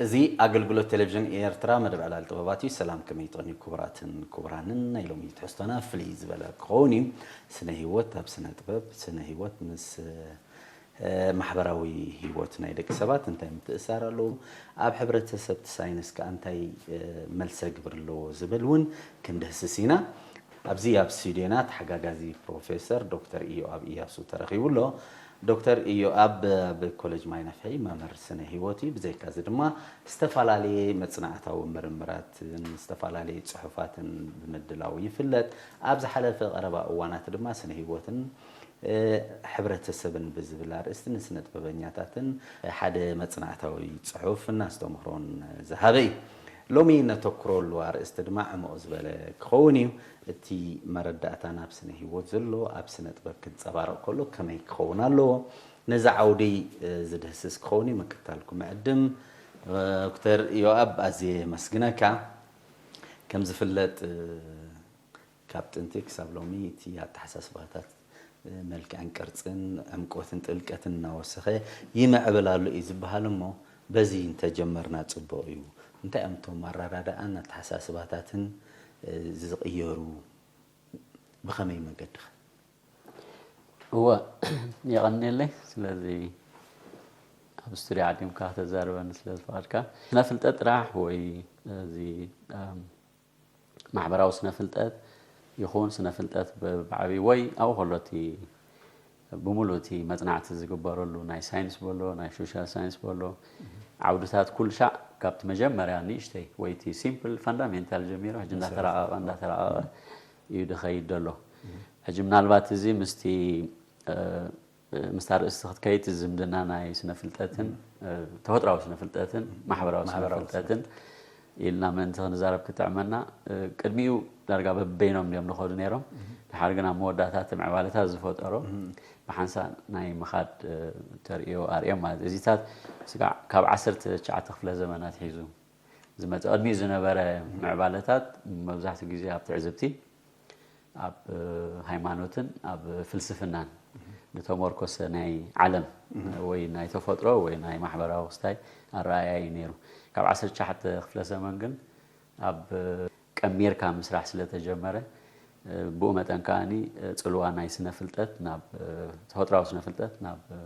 እዚ ኣገልግሎት ቴሌቪዥን ኤርትራ መደብ ዕላል ጥበባት እዩ። ሰላም፣ ከመይ ትኾኑ ክቡራትን ክቡራንን? ናይ ሎሚ ትሕዝቶና ፍልይ ዝበለ ክኸውን እዩ። ስነ ህይወት ኣብ ስነ ጥበብ፣ ስነ ህይወት ምስ፣ እ፣ ማሕበራዊ ህይወት ናይ ደቂ ሰባት እንታይ ምትእሳር ኣለዎ፣ ኣብ ሕብረተሰብ እቲ ሳይንስ ከኣ እንታይ፣ እ፣ መልሰ ግብሪ ኣለዎ ዝብል እውን ክንድህስስ ኢና። ኣብዚ ኣብ ስቱድዮና ተሓጋጋዚ ፕሮፌሰር ዶክተር ኢዮኣብ ኢያሱ ተረኺቡ ኣሎ። ዶክተር ኢዮኣብ ኣብ ኮሌጅ ማይ ነፍሒ መምህር ስነ ህይወት እዩ። ብዘይካዚ ድማ ዝተፈላለየ መጽናዕታዊ ምርምራትን ዝተፈላለየ ጽሑፋትን ብምድላው ይፍለጥ። ኣብ ዝሓለፈ ቀረባ እዋናት ድማ ስነ ህይወትን፣ እ፣ ሕብረተሰብን ብዝብል ኣርእስቲ ንስነ ጥበበኛታትን ሓደ መጽናዕታዊ ጽሑፍ እናስተምህሮን ዝሃበ እዩ። ሎሚ ነተኩረሉ ኣርእስቲ ድማ ዕሙቕ ዝበለ ክኸውን እዩ። እቲ መረዳእታ ናብ ስነ ህይወት ዘሎ ኣብ ስነ ጥበብ ክንጸባረቕ ከሎ ከመይ ክኸውን ኣለዎ? ነዚ ዓውዲ፣ እ፣ ዝድህስስ ክኸውን እዩ። ምክታልኩም ዕድም። እ፣ ዶክተር ኢዮኣብ፣ ኣዝየ የመስግነካ። ከም ዝፍለጥ፣ እ፣ ካብ ጥንቲ ክሳብ ሎሚ እቲ ኣተሓሳስባታት፣ እ፣ መልክዕን ቅርጽን ዕምቆትን ጥልቀትን እናወሰኸ ይምዕብል ኣሎ እዩ ዝበሃል እሞ፣ በዚ እንተጀመርና ጽቡቕ እዩ። እንታይ እዮም እቶም ኣረዳድኣን ኣተሓሳስባታትን፣ እ፣ ዝቕየሩ? ብኸመይ መገዲ ኸ? እወ፣ የቐንየለይ። ስለዚ ኣብ ስቱድዮ ዓዲምካ ከተዛርበኒ ስለ ዝፈቐድካ። ስነ ፍልጠት ጥራሕ ወይ እዚ፣ እም፣ ማሕበራዊ ስነ ፍልጠት ይኹን ስነ ፍልጠት ብ-፣ ብዓብዪ ወይ ኣብኡ ከሎ እቲ ብምሉእ እቲ መጽናዕቲ ዝግበረሉ ናይ ሳይንስ በሎ፣ ናይ ሶሻል ሳይንስ በሎ፣ ዓውድታት ኩሉ ሻዕ ካብቲ መጀመርያ ንእሽተይ ወይ እቲ ሲምፕል ፋንዳሜንታል ጀሚሩ ሕጂ እንዳተራቐቐ፣ እንዳተራቐቐ እዩ ድኸይድ ዘሎ። ሕጂ ምናልባት እዚ ምስቲ፣ እ፣ ምስታ ርእስቲ ክትከይድ ዝምድና ናይ ስነ ፍልጠትን፣ እ፣ ተፈጥራዊ ስነ ፍልጠትን ማሕበራዊ ስነ ማሕበራዊ ስነ ፍልጠትን ኢልና ምእንቲ ክንዛረብ ክጥዕመና፣ እ፣ ቅድሚኡ ዳርጋ በበይኖም እዮም ዝኸዱ ነይሮም። ድሓር ግን ኣብ መወዳእታ እቲ ምዕባለታት ዝፈጠሮ ብሓንሳእ ናይ ምኻድ፣ እ፣ ተርእዮ ኣርእዮም ማለት እዩ። እዚታት ስጋዕ ካብ ዓሰርተ ትሽዓተ ክፍለ ዘመናት ሒዙ ዝመጸ፣ ቅድሚኡ ዝነበረ ምዕባለታት መብዛሕትኡ ግዜ ኣብ ትዕዝብቲ፣ ኣብ፣ እ፣ ሃይማኖትን ኣብ ፍልስፍናን ዝተመርኮሰ ናይ ዓለም ወይ ናይ ተፈጥሮ ወይ ናይ ማሕበራዊ ክስታይ ኣረኣእያ እዩ ነይሩ። ካብ ዓሰርተ ትሽዓተ ክፍለ ዘመን ግን ኣብ፣ እ፣ ቀሚርካ ምስራሕ ስለ ተጀመረ፣ እ፣ ብኡ መጠን ከኣኒ፣ እ፣ ጽልዋ ናይ ስነ ፍልጠት ናብ፣ እ፣ ተፈጥራዊ ስነ ፍልጠት ናብ፣ እ፣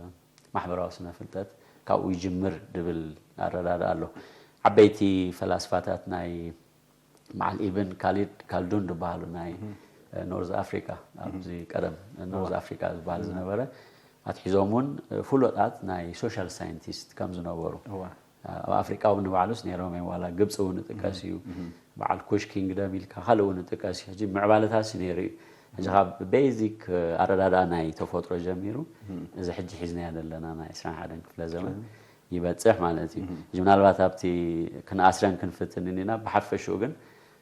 ማሕበራዊ ስነ ፍልጠት ካብኡ ይጅምር ድብል ኣረዳድኣ ኣሎ። ዓበይቲ ፈላስፋታት ናይ በዓል ኢብን ካሊድ ካልዱን ዝበሃሉ ናይ፣ እ፣ ኖርዝ ኣፍሪካ፣ ኣብዚ ቀደም ኖርዝ ኣፍሪካ ዝበሃል ዝነበረ፣ ኣትሒዞም እውን፣ እ፣ ፍሉጣት ናይ ሶሻል ሳይንቲስት ከም ዝነበሩ፣ እዋ። ኣብ ኣፍሪቃ እውን ንባዕሉስ ነይሮም እዮም። ዋላ ግብፂ እውን ይጥቀስ እዩ። በዓል ኩሽ ኪንግደም ኢልካ ካልእ እውን ይጥቀስ እዩ። ሕጂ ምዕባለታት ነይሩ እዩ። ሕጂ ካብ ቤዚክ ኣረዳድኣ ናይ ተፈጥሮ ጀሚሩ እዚ ሕጂ ሒዝናዮ ዘለና ናይ ዕስራን ሓደን ክፍለ ዘመን ይበፅሕ ማለት እዩ። ሕጂ ምናልባት ኣብቲ ክንኣስረን ክንፍትንን ኢና፣ ብሓፈሽኡ ግን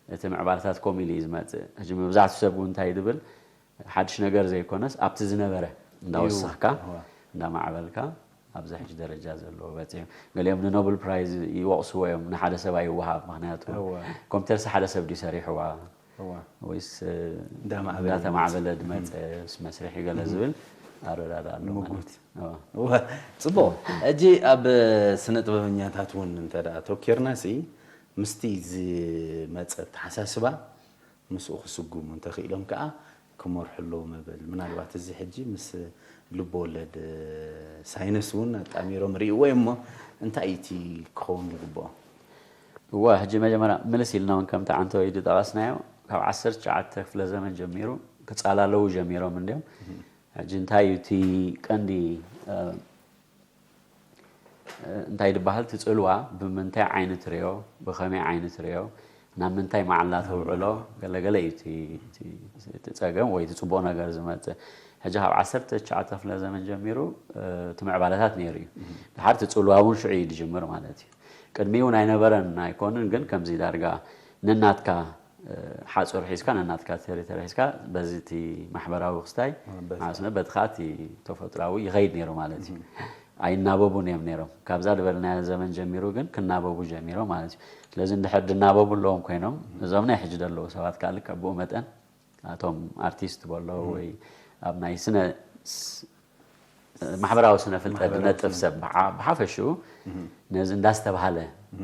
እቲ ምዕባለታት ከምኡ ኢሉ እዩ ዝመፅእ። ሕጂ መብዛሕትኡ ሰብ እውን እንታይ ድብል፣ ሓድሽ ነገር ዘይኮነስ ኣብቲ ዝነበረ እንዳወሰኽካ፣ እዋ። እንዳማዕበልካ ኣብዚ ሕጂ ደረጃ ዘለዎ በፂሑ። ገሊኦም ንኖብል ፕራይዝ ይወቕስዎ እዮም፣ ንሓደ ሰብ ኣይወሃብ። ምኽንያቱ እዋ። ኮምፒተርስ ሓደ ሰብ ድዩ ሰሪሕዋ? እዋ። ወይስ፣ እ፣ እንዳማዕበለ እንዳተማዕበለ ዝመፀ። ድመፀ ምስ መስርሒ ገለ ዝብል ኣረዳድኣ ኣሎ ማለት ምጉት። እዩ። እዋ። እዋ። ፅቡቕ። ሕጂ ኣብ ስነ ጥበበኛታት እውን እንተ ደኣ ተኪርና ሲ፣ ምስቲ ዝመፀ ኣተሓሳስባ ምስኡ ክስጉሙ እንተኽኢሎም ከኣ ክመርሑ ኣለዎም እብል። ምናልባት እዚ ሕጂ ምስ ልብ ወለድ ሳይንስ እውን ኣጣሚሮም ርእይዎ እዮም እሞ፣ እንታይ እዩ እቲ ክኸውን ዝግብኦ? እወ፣ ሕጂ መጀመርያ ምልስ ኢልና እውን ከምቲ ዓንተወይ ዝጠቐስናዮ፣ ካብ ዓሰርተ ትሽዓተ ክፍለ ዘመን ጀሚሩ ክጻላለዉ ጀሚሮም እንድዮም። ሕጂ እንታይ እዩ እቲ ቀንዲ፣ እ፣ እንታይ ዝበሃል እቲ ጽልዋ፣ ብምንታይ ዓይኒ ትርእዮ፣ ብኸመይ ዓይኒ ትርእዮ፣ ናብ ምንታይ መዓላ ተውዕሎ፣ ገለገለ እዩ እቲ፣ እቲ፣ እቲ ጸገም ወይ እቲ ጽቡቕ ነገር ዝመጽእ። ሕጂ ካብ ዓሰርተ ትሽዓተ ክፍለ ዘመን ጀሚሩ፣ እ፣ እቲ ምዕባለታት ነይሩ እዩ። ድሓር እቲ ጽልዋ እውን ሽዑ እዩ ዝጅምር ማለት እዩ። ቅድሚኡ እውን ኣይነበረን ኣይኮንን፣ ግን ከምዚ ዳርጋ ነናትካ፣ እ፣ ሓጹር ሒዝካ፣ ነናትካ ቴሪቶሪ ሒዝካ፣ በዚ እቲ ማሕበራዊ ክስታይ፣ በቲ ማለት ነው፣ በቲ ኸኣ እቲ ተፈጥራዊ ይኸይድ ነይሩ ማለት እዩ። ኣይናበቡን እዮም ነይሮም። ካብዛ ዝበልናያ ዘመን ጀሚሩ ግን ክናበቡ ጀሚሮም ማለት እዩ። ስለዚ እንድሕር ድናበቡ ኣለዎም ኮይኖም፣ እዞም ናይ ሕጂ ዘለዉ ሰባት ከኣ ልክዕ ብኡ መጠን፣ እቶም ኣርቲስት በሎ ወይ ኣብ ናይ ስነ ስ-፣ ማሕበራዊ ስነ ፍልጠት ማሕበራዊ ዝነጥፍ ስነ ሰብ ብሓ-፣ ብሓፈሽኡ ነዚ እንዳስተባሃለ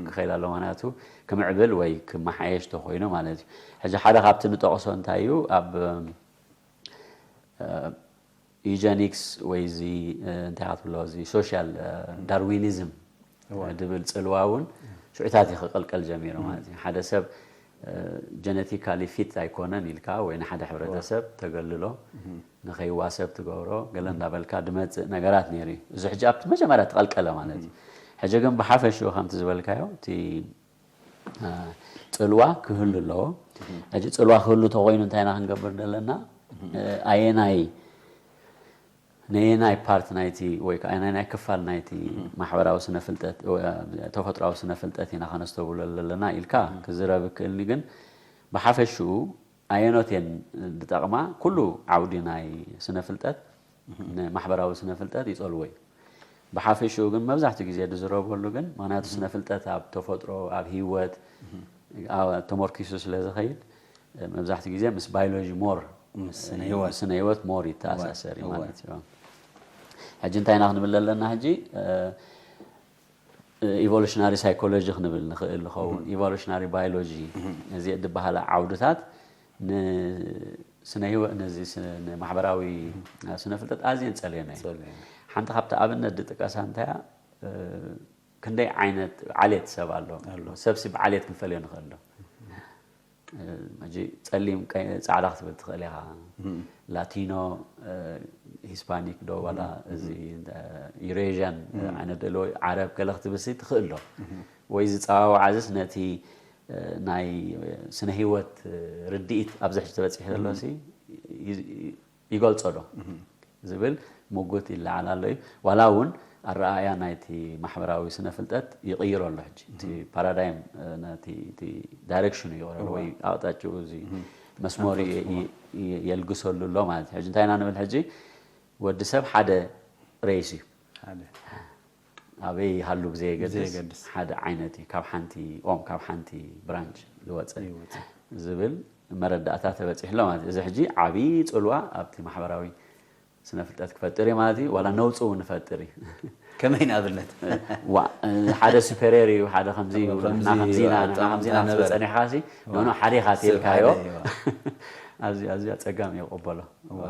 ክኸይል ኣለዎ። ምክንያቱ ክምዕብል ወይ ክመሓየሽ ተኮይኑ ማለት እዩ። ሕጂ ሓደ ካብቲ ንጠቕሶ እንታይ እዩ፣ ኣብ ዩጀኒክስ ወይ እዚ እንታይ ክትብሎ፣ እዚ ሶሻል ዳርዊኒዝም ድብል ጽልዋ እውን ሽዑታት እዩ ክቕልቀል ጀሚሩ ማለት እዩ። ሓደ ሰብ ጀነቲካሊ ፊት ኣይኮነን ኢልካ ወይ ንሓደ ሕብረተሰብ ተገልሎ፣ ንኸይዋሰብ ትገብሮ ገለ እንዳበልካ ድመጽእ ነገራት ነይሩ እዩ። እዚ ሕጂ ኣብቲ መጀመርያ ተቐልቀለ ማለት እዩ። ሕጂ ግን ብሓፈሽኡ ከምቲ ዝበልካዮ እቲ ጽልዋ ክህሉ ኣለዎ። ሕጂ ጽልዋ ክህሉ ተኮይኑ እንታይ ኢና ክንገብር ዘለና? ኣየናይ ነየናይ ፓርት ናይቲ ወይ ከዓ ነየናይ ክፋል ናይቲ ማሕበራዊ ስነ ፍልጠት፣ ተፈጥራዊ ስነ ፍልጠት ኢና ከነስተብሎ ዘለና ኢልካ ክዝረብ ክእልኒ፣ ግን ብሓፈሽኡ ኣየኖት እየን ዝጠቕማ? ኩሉ ዓውዲ ናይ ስነ ፍልጠት ንማሕበራዊ ስነ ፍልጠት ይጸልዎ እዩ። ብሓፈሽኡ ግን መብዛሕትኡ ግዜ ዝዝረበሉ ግን፣ ምኽንያቱ ስነ ፍልጠት ኣብ ተፈጥሮ፣ ኣብ ህይወት ተመርኪሱ ስለ ዝኸይድ፣ መብዛሕትኡ ግዜ ምስ ባዮሎጂ ሞር፣ ምስ ስነ ህይወት ሞር ይተኣሳሰር እዩ ማለት እዩ። ሕጂ እንታይ ኢና ክንብል ዘለና? ሕጂ ኢቮሉሽናሪ ሳይኮሎጂ ክንብል ንኽእል ንኸውን። ኢቮሉሽናሪ ባዮሎጂ፣ እዚ ዝበሃል ዓውድታት ንስነ ህይወት፣ ነዚ ንማሕበራዊ ስነ ፍልጠት ኣዝየን ጸልየን እየን። ሓንቲ ካብቲ ኣብነት ድጥቀሳ እንታያ፣ ክንደይ ዓይነት ዓሌት ሰብ ኣሎ። ሰብ ሲ ብዓሌት ክንፈልዮ ንኽእል ዶ? ሕጂ ጸሊም፣ ጻዕዳ ክትብል ትኽእል ኢኻ። ላቲኖ፣ ሂስፓኒክ ዶ ዋላ እዚ ዩሬዥያን ዓይነት ደሎ ዓረብ ገለ ክትብል ሲ ትኽእል ዶ? ወይ ዝጸዋወዓዝስ ነቲ ናይ ስነ ህይወት ርድኢት ኣብዚ ሕጂ ተበጺሑ ዘሎ ሲ ይገልጾ ዶ ዝብል ምጉት ይለዓል ኣሎ እዩ። ዋላ እውን ኣረኣእያ ናይቲ ማሕበራዊ ስነ ፍልጠት ይቕይሮ ኣሎ። ሕጂ እቲ ፓራዳይም፣ ነቲ፣ እቲ ዳይሬክሽኑ ይቕይሮ ወይ ኣቕጣጭኡ፣ እዚ መስመሩ የልግሰሉ ኣሎ ማለት እዩ። ሕጂ እንታይ ኢና ንብል? ሕጂ ወዲ ሰብ ሓደ ሬስ እዩ። ኣበይ ሃሉ ብዘየገድስ ሓደ ዓይነት እዩ፣ ካብ ሓንቲ ኦም፣ ካብ ሓንቲ ብራንች ዝወፀ ዝብል መረዳእታ ተበፂሑ ኣሎ ማለት እዩ። እዚ ሕጂ ዓብዪ ፅልዋ ኣብቲ ማሕበራዊ ስነ ፍልጠት ክፈጥር እዩ ማለት እዩ። ዋላ ነውፂ እውን ይፈጥር እዩ። ከመይ ንኣብነት? ዋ፣ ሓደ ሱፐሬር እዩ፣ ሓደ ከምዚ እዩ፣ ንሕና ከምዚ ኢና፣ ንሕና ከምዚ ኢና ክትብል ፀኒሕካ ሲ፣ ኖ፣ ኖ፣ ሓደ ኢኻ ተልካዮ። ኣዝዩ፣ ኣዝዩ ኣፀጋሚ እዩ ክቕበሎ።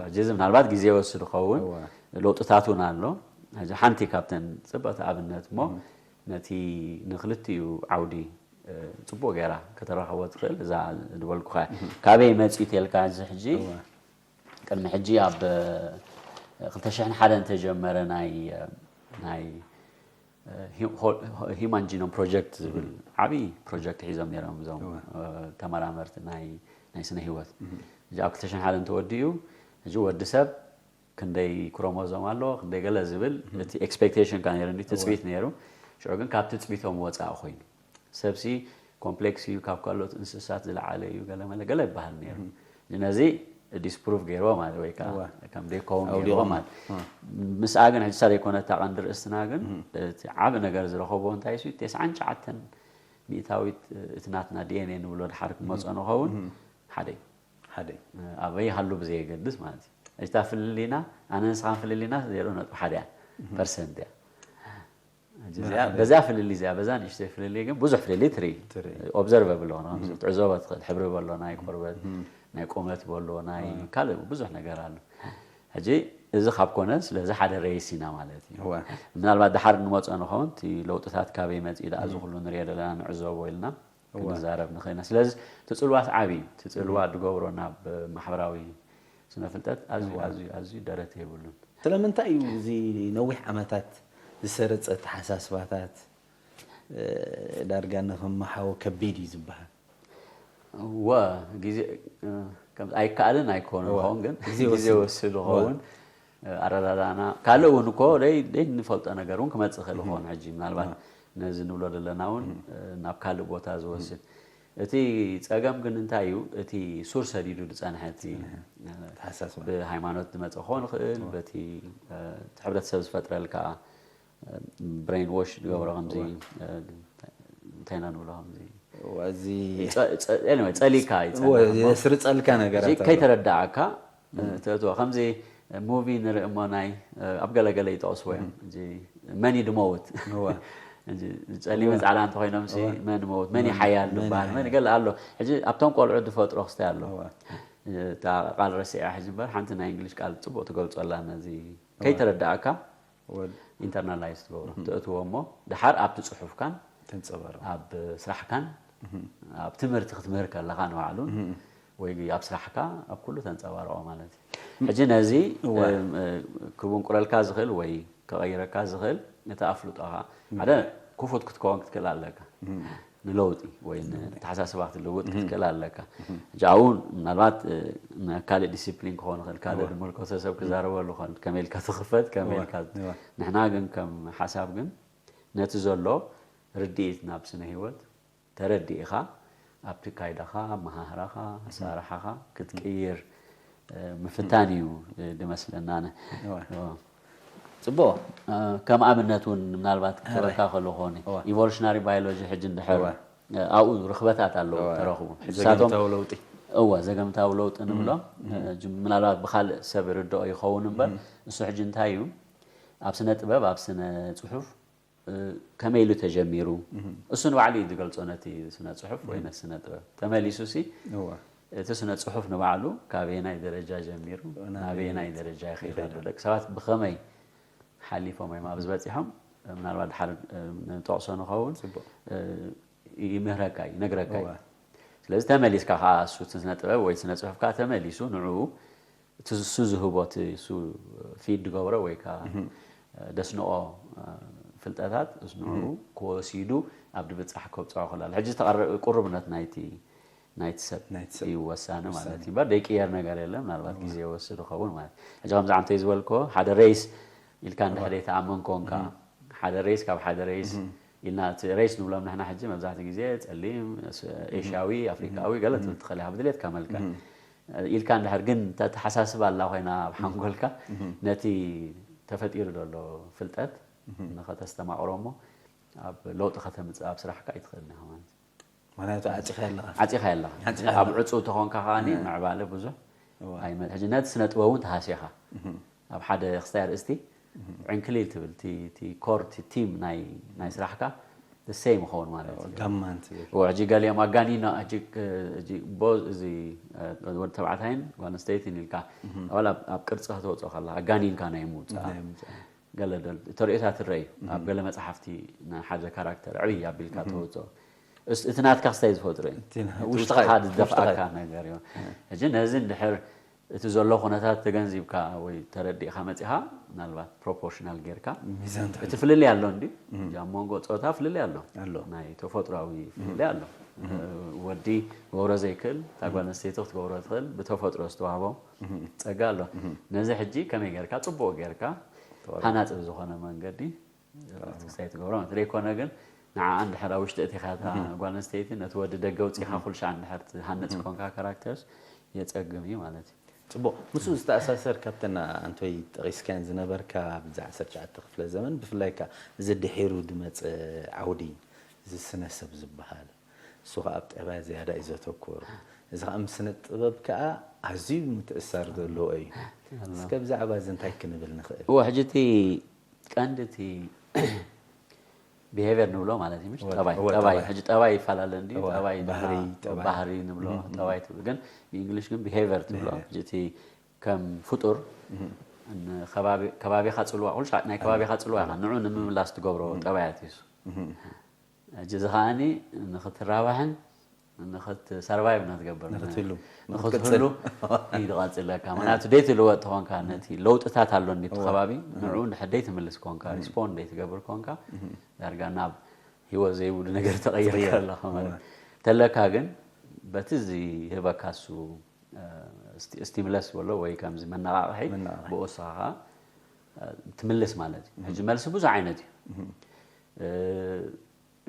ሕጂ እዚ ምናልባት ግዜ ይወስድ ይኸውን፣ ለውጥታት እውን ኣሎ። ሕጂ ሓንቲ ካብተን ፅብቕቲ ኣብነት እሞ፣ ነቲ ንክልቲኡ ዓውዲ፣ እ፣ ጽቡቕ ጌራ ከተራኽቦ ትኽእል፣ እዛ ዝበልኩኻ። ካበይ መጺኡ ተልካ፣ እዚ ሕጂ፣ እወ። ቅድሚ ሕጂ ኣብ፣ እ፣ ክልተ ሽሕን ሓደን ተጀመረ ናይ፣ እ፣ ናይ፣ እ፣ ሂ-፣ ሆ-፣ ሂ-፣ ሂማን ጂኖም ፕሮጀክት ዝብል ዓብዪ ፕሮጀክት ሒዞም ነይሮም እዞም፣ እወ። እ፣ ተመራመርቲ ናይ፣ ናይ ስነ ህይወት። ሕጂ ኣብ ክልተ ሽሕን ሓደን ተወዲኡ፣ ሕጂ ወዲ ሰብ ክንደይ ክሮሞዞም ኣሎ፣ ክንደይ ገለ ዝብል እቲ ኤክስፔክቴሽን ካ ነይሩ፣ እንዲ ትጽቢት ነይሩ። ሽዑ ግን ካብ ትጽቢቶም ወጻኢ ኮይኑ፣ ሰብሲ ኮምፕሌክስ እዩ፣ ካብ ካልኦት እንስሳት ዝለዓለ እዩ፣ ገለ መለ ገለ ይበሃል ነይሩ። ነዚ ዲስፕሩቭ ገይርዎ ማለት ወይ ከዓ እወ። ከም ደይከውን ገይርዎ ኣውዲቖም። ማለት። ምስኣ ግን ሕጂ እሳ ዘይኮነት እታ ቀንዲ ርእስትና፣ ግን እቲ ዓቢ ነገር ዝረኸብዎ እንታይ እዩ? ተስዓን ትሽዓተን ሚእታዊት እቲ ናትና ዲ ኤን ኤ ንብሎ ድሓር ክመጾ ንኸውን ሓደ እዩ። ሓደ። ኣበይ ሃሉ ብዘየገድስ ማለት እዩ። እታ ፍልልይና፣ ኣነ ንስኻን ፍልልይና ዜሮ ነጥቢ ሓደ እያ፣ ፐርሰንት እያ። ሕጂ እዚኣ፣ በዛ ፍልልይ እዚኣ፣ በዛ ንእሽተይ ፍልልይ ግን ብዙሕ ፍልልይ ትርኢ። ትርኢ። ኦብዘርቨብል ኾነ፣ ትዕዘቦ ትኽእል። ሕብሪ በሎ፣ ናይ ቆርበት፣ ናይ ቁመት በሎ፣ ናይ ካልእ ብዙሕ ነገር ኣሎ። ሕጂ እዚ ካብ ኮነ፣ ስለዚ ሓደ ሬስ ኢና ማለት እዩ። እወ። ምናልባት ድሓር ንመጾ ንኸውን፣ እቲ ለውጥታት ካበይ መጺኡ ደኣ፣ እዚ ኩሉ ንሪኦ ዘለና፣ ንዕዘቦ ኢልና እወ። ክንዛረብ ንኽእል ኢና። ስለዚ እቲ ጽልዋስ ዓቢ እዩ። እቲ ጽልዋ ዝገብሮ ናብ ማሕበራዊ ስነ ፍልጠት ኣዝዩ፣ እወ። ኣዝዩ፣ ኣዝዩ ደረት የብሉን። ስለምንታይ እዩ እዚ ነዊሕ ዓመታት ዝሰረጸ ኣተሓሳስባታት፣ እ፣ ዳርጋ ንኽመሓዎ ከቢድ እዩ ዝበሃል? እወ፣ ግዜ፣ እ፣ ከም ኣይከኣልን ኣይኮነን እወ። ይኸውን፣ ግን ግዜ ግዜ ወስድ። ወስድ እወ። ይኸውን። ኣረዳዳእና ካልእ እውን እኮ ደይ-፣ ደይ ንፈልጦ ነገር እውን ክመጽእ ይኽእል እህ። ይኸውን። ሕጂ ምናልባት እህ። ነዚ ንብሎ ዘለና እውን፣ እህ። እ፣ ናብ ካልእ ቦታ ዝወስድ። እቲ ጸገም ግን እንታይ እዩ? እቲ ሱር ሰዲዱ ዝጸንሐ እቲ፣ ዝጸንሐ። እ፣ ተሓሳስባ። ብሃይማኖት ዝመጸ ክኸውን ይኽእል፣ እህ። በቲ፣ እ፣ እቲ ሕብረተሰብ ዝፈጥረልካ፣ እ፣ ብሬን ዎሽ ዝገብሮ እህ። ከምዚ፣ እህ። እ፣ እንታይ ኢና ንብሎ ከምዚ? እዚ ጸ-፣ ጸ-፣ ኤኒወይ፣ ጸሊካ እዩ እወ፣ ጸሊካ እሞ። የስርጸልካ ነገራት እዚ ኣሎ። ከይተረዳእካ፣ እም። ተእትዎ። ከምዚ ሙቪ ንርኢ እሞ ናይ፣ ኣብ ገለ ገለ ይጠቕስዎ እዮም። እም። እዚ መን እዩ ድመውት? እወ። ጸሊምን ጻዕዳ እንተኾይኖም ሲ መን መውት መን ይሓያል ዝበሃል መን ገለ ኣሎ። ሕጂ ኣብቶም ቆልዑ ዝፈጥሮ ክስታይ ኣሎ። እታ ቃል ረሲዐ ሕጂ እምበር ሓንቲ ናይ እንግሊሽ ቃል ጽቡቕ ትገልጾ ኣላ። ነዚ ከይተረዳእካ ኢንተርናላይዝ ትገብሮ፣ ተእትዎ እሞ ድሓር ኣብቲ ጽሑፍካን ኣብ ስራሕካን ኣብ ትምህርቲ ክትምህር ከለኻ ንባዕሉን ወይ ኣብ ስራሕካ ኣብ ኩሉ ተንጸባርቆ ማለት እዩ። ሕጂ ነዚ ክቡንቁረልካ ዝኽእል ወይ ክቐይረካ ዝኽእል እቲ ኣፍልጦኻ ሓደ ክፉት ክትከውን ክትክእል ኣለካ። ንለውጢ ወይ ንተሓሳስባ ክትልውጥ ክትክእል ኣለካ። ሕጂ ኣብኡ ምናልባት ካልእ ዲሲፕሊን ክኸውን ይኽእል፣ ካልእ ዝምልከቶ ሰብ ክዛረበሉ ይኽእል፣ ከመይ ኢልካ ትኽፈት ከመይ ኢልካ። ንሕና ግን ከም ሓሳብ ግን ነቲ ዘሎ ርድኢት ናብ ስነ ህይወት ተረዲእኻ ኣብቲ ካይዳኻ፣ ኣመሃህራኻ፣ ኣሰራርሓኻ ክትቅይር ምፍታን እዩ ድመስለና። ኣነ ጽቡቕ። ከም ኣብነት እውን ምናልባት ክህበካ ከሎ ክኾን ኢቮሉሽናሪ ባዮሎጂ ሕጂ እንድሕር ኣብኡ ርኽበታት ኣለዉ ተረኽቡ። ሕጂ ንሳቶም ዘገምታዊ ለውጢ እወ ዘገምታዊ ለውጢ ንብሎ ምናልባት ብኻልእ ሰብ ይርድኦ ይኸውን እምበር እሱ ሕጂ እንታይ እዩ ኣብ ስነ ጥበብ ኣብ ስነ ጽሑፍ ከመይ ኢሉ ተጀሚሩ እሱ ንባዕሉ እዩ ዝገልጾ ነቲ ስነ ጽሑፍ ወይ ነቲ ስነ ጥበብ ተመሊሱ ሲ እቲ ስነ ጽሑፍ ንባዕሉ ካበየናይ ደረጃ ጀሚሩ ናበየናይ ደረጃ ይኸይድ ኣሎ ደቂ ሰባት ብኸመይ ሓሊፎም እዮም ኣብዚ በጺሖም ምናልባት ድሓር ንጠቕሶ ንኸውን ይምህረካ እዩ ይነግረካ እዩ ስለዚ ተመሊስካ ከዓ እሱ ስነ ጥበብ ወይ ስነ ጽሑፍ ከዓ ተመሊሱ ንዕኡ እቲ እሱ ዝህቦ እቲ እሱ ፊድ ዝገብሮ ወይ ከዓ ደስንኦ ፍልጠታት እሱ ንኡ ክወሲዱ ኣብ ድብፃሕ ከብፅዖ ክላል ሕጂ ዝተቐረ- ቁርብነት ናይቲ ናይቲ ሰብ ናይቲ ሰብ እዩ ወሳኒ ማለት እዩ እምበር ደይቅየር ነገር የለ ምናልባት ግዜ ይወስድ ይኸውን ማለት እዩ። ሕጂ ከምዚ ዓንተይ ዝበልኮ ሓደ ሬስ ኢልካ እንድሕር ዘይተኣመን ኮንካ ሓደ ሬስ ካብ ሓደ ሬስ ኢልና እቲ ሬስ ንብሎም ንሕና ሕጂ መብዛሕትኡ ግዜ ጸሊም፣ ስ- ኤሽያዊ፣ ኣፍሪካዊ ገለ ትብል ትኽእል ኢኻ ብድሌትካ መልክዕ ኢልካ እንድሕር ግን እታ ተሓሳስብ ኣላ ኮይና ኣብ ሓንጎልካ ነቲ ተፈጢሩ ዘሎ ፍልጠት ንኸተስተማቕሮ እሞ ኣብ ለውጢ ከተምፅእ ኣብ ስራሕካ ኣይትኽእልን ኢኻ ማለት እዩ። ምክንያቱ ዓፂኻ ኣለኻ ዓፂኻ ኣለኻ ዓፂኻ ኣብ ዕፁ ተኾንካ ከዓኒ ምዕባለ ብዙሕ ኣይመ- ሕጂ ነቲ ስነ ጥበብ እውን ተሃሲኻ ኣብ ሓደ ክስታይ ኣርእስቲ ዕንክሊል ትብል እቲ- እቲ ኮር እቲ ቲም ናይ ናይ ስራሕካ the same ይኸውን ማለት እዩ። ጋማን ትብል እዎ፣ ሕጂ ገሊኦም ኣጋኒና ሕጂ ክ- ሕጂ ቦ- እዚ እ፣ ወዲ ተባዕታይን ጓል ኣንስተይትን ኢልካ ዋላ ኣብ- ኣብ ቅርፂ ከተውፅኦ ከላ ኣጋኒንካ ናይ ምውፃእ ናይ ምውፃእ። ገለ ደል- ተርእዮታት ትረአ እዩ ኣብ ገለ መፅሓፍቲ ንሓደ ካራክተር ዕብይ ኣቢልካ ተውፅኦ እስ- እቲ ናትካ ክስታይ ዝፈጥሮ እዩ እቲ ና- እቲ ውሽጥኻ ውሽጥኻ ዝደፍኣካ ውሽጥኻ ነገር እዩ። ሕጂ ነዚ እንድሕር እቲ ዘሎ ኩነታት ተገንዚብካ ወይ ተረዲእካ መፂኻ ምናልባት ፕሮፖርሽናል ጌርካ ሚዛን ትሕሉ። እቲ ፍልልይ ኣሎ እንዲ ኣብ መንጎ ፆታ ፍልልይ ኣሎ ኣሎ። ናይ ተፈጥሯዊ ፍልልይ ኣሎ። ወዲ ክገብሮ ዘይክእል እታ ጓል ኣንስተይቲ ክትገብሮ ትኽእል ብተፈጥሮ ዝተዋህቦ ጸጋ ኣሎ። ነዚ ሕጂ ከመይ ጌርካ ጽቡቕ ጌርካ ሃናጺ ብዝኾነ መንገዲ ክሳይ ትገብሮ ማለት ዘይኮነ ግን ንዓኣ እንድሕር ኣብ ውሽጢ እቲኻ እታ ጓል ኣንስተይቲ ነቲ ወዲ ደገ ውፂኻ ኩልሻ እንድሕር ትሃንጽ ኮንካ ካራክተርስ የጸግም እዩ ማለት እዩ። ጽቡቕ። ምስኡ ዝተኣሳሰር ካብተን ኣንቶይ ጠቒስካየን ዝነበርካ ኣብዚ ዓሰርተ ትሽዓተ ክፍለ ዘመን ብፍላይ ከኣ እዚ ድሒሩ ዝመጸ ዓውዲ እዚ ስነ ሰብ ዝበሃል እሱ ከኣ ኣብ ጠባይ ዝያዳ እዩ ዘተኩር። እዚ ከኣ ምስ ስነ ጥበብ ከኣ ኣዝዩ ምትእሳር ዘለዎ እዩ። እስከ ብዛዕባ እዚ እንታይ ክንብል ንኽእል? እወ ሕጂ እቲ ቀንዲ እቲ ቢሄቨር ንብሎ ማለት እዩ ምሽ ጠባይ ጠባይ ሕጂ ጠባይ ይፈላለ እንዲ ጠባይ ባህሪ ባህሪ ንብሎ ጠባይ ትብል ግን ብእንግሊሽ ግን ቢሄቨር ትብሎ ሕጂ እቲ ከም ፍጡር ከባቢኻ ፅልዋ ኩሉ ናይ ከባቢኻ ፅልዋ ኢኻ ንዑ ንምምላስ ትገብሮ ጠባያት እዩ ሕጂ እዚ ከዓኒ ንክትራባሕን ንክትሰርቫይቭ ናትገብር ንክትህሉ ንክትህሉ እዩ ዝቐፅለካ ምክንያቱ ደይ ትልወጥ ተኾንካ ነቲ ለውጥታት ኣሎ እንዲ ከባቢ ንዑ እንድሕር ደይ ትምልስ ኮንካ ሪስፖንድ ደይ ትገብር ኮንካ ዳርጋ ናብ ህይወት ዘይብሉ ነገር ተቐይር ኣለኻ ማለት ተለካ ግን በቲ ዝህበካ እሱ ስቲምለስ በሎ ወይ ከምዚ መነቃቕሒ ብኡ ንስኻ ትምልስ ማለት እዩ ሕጂ መልሲ ብዙሕ ዓይነት እዩ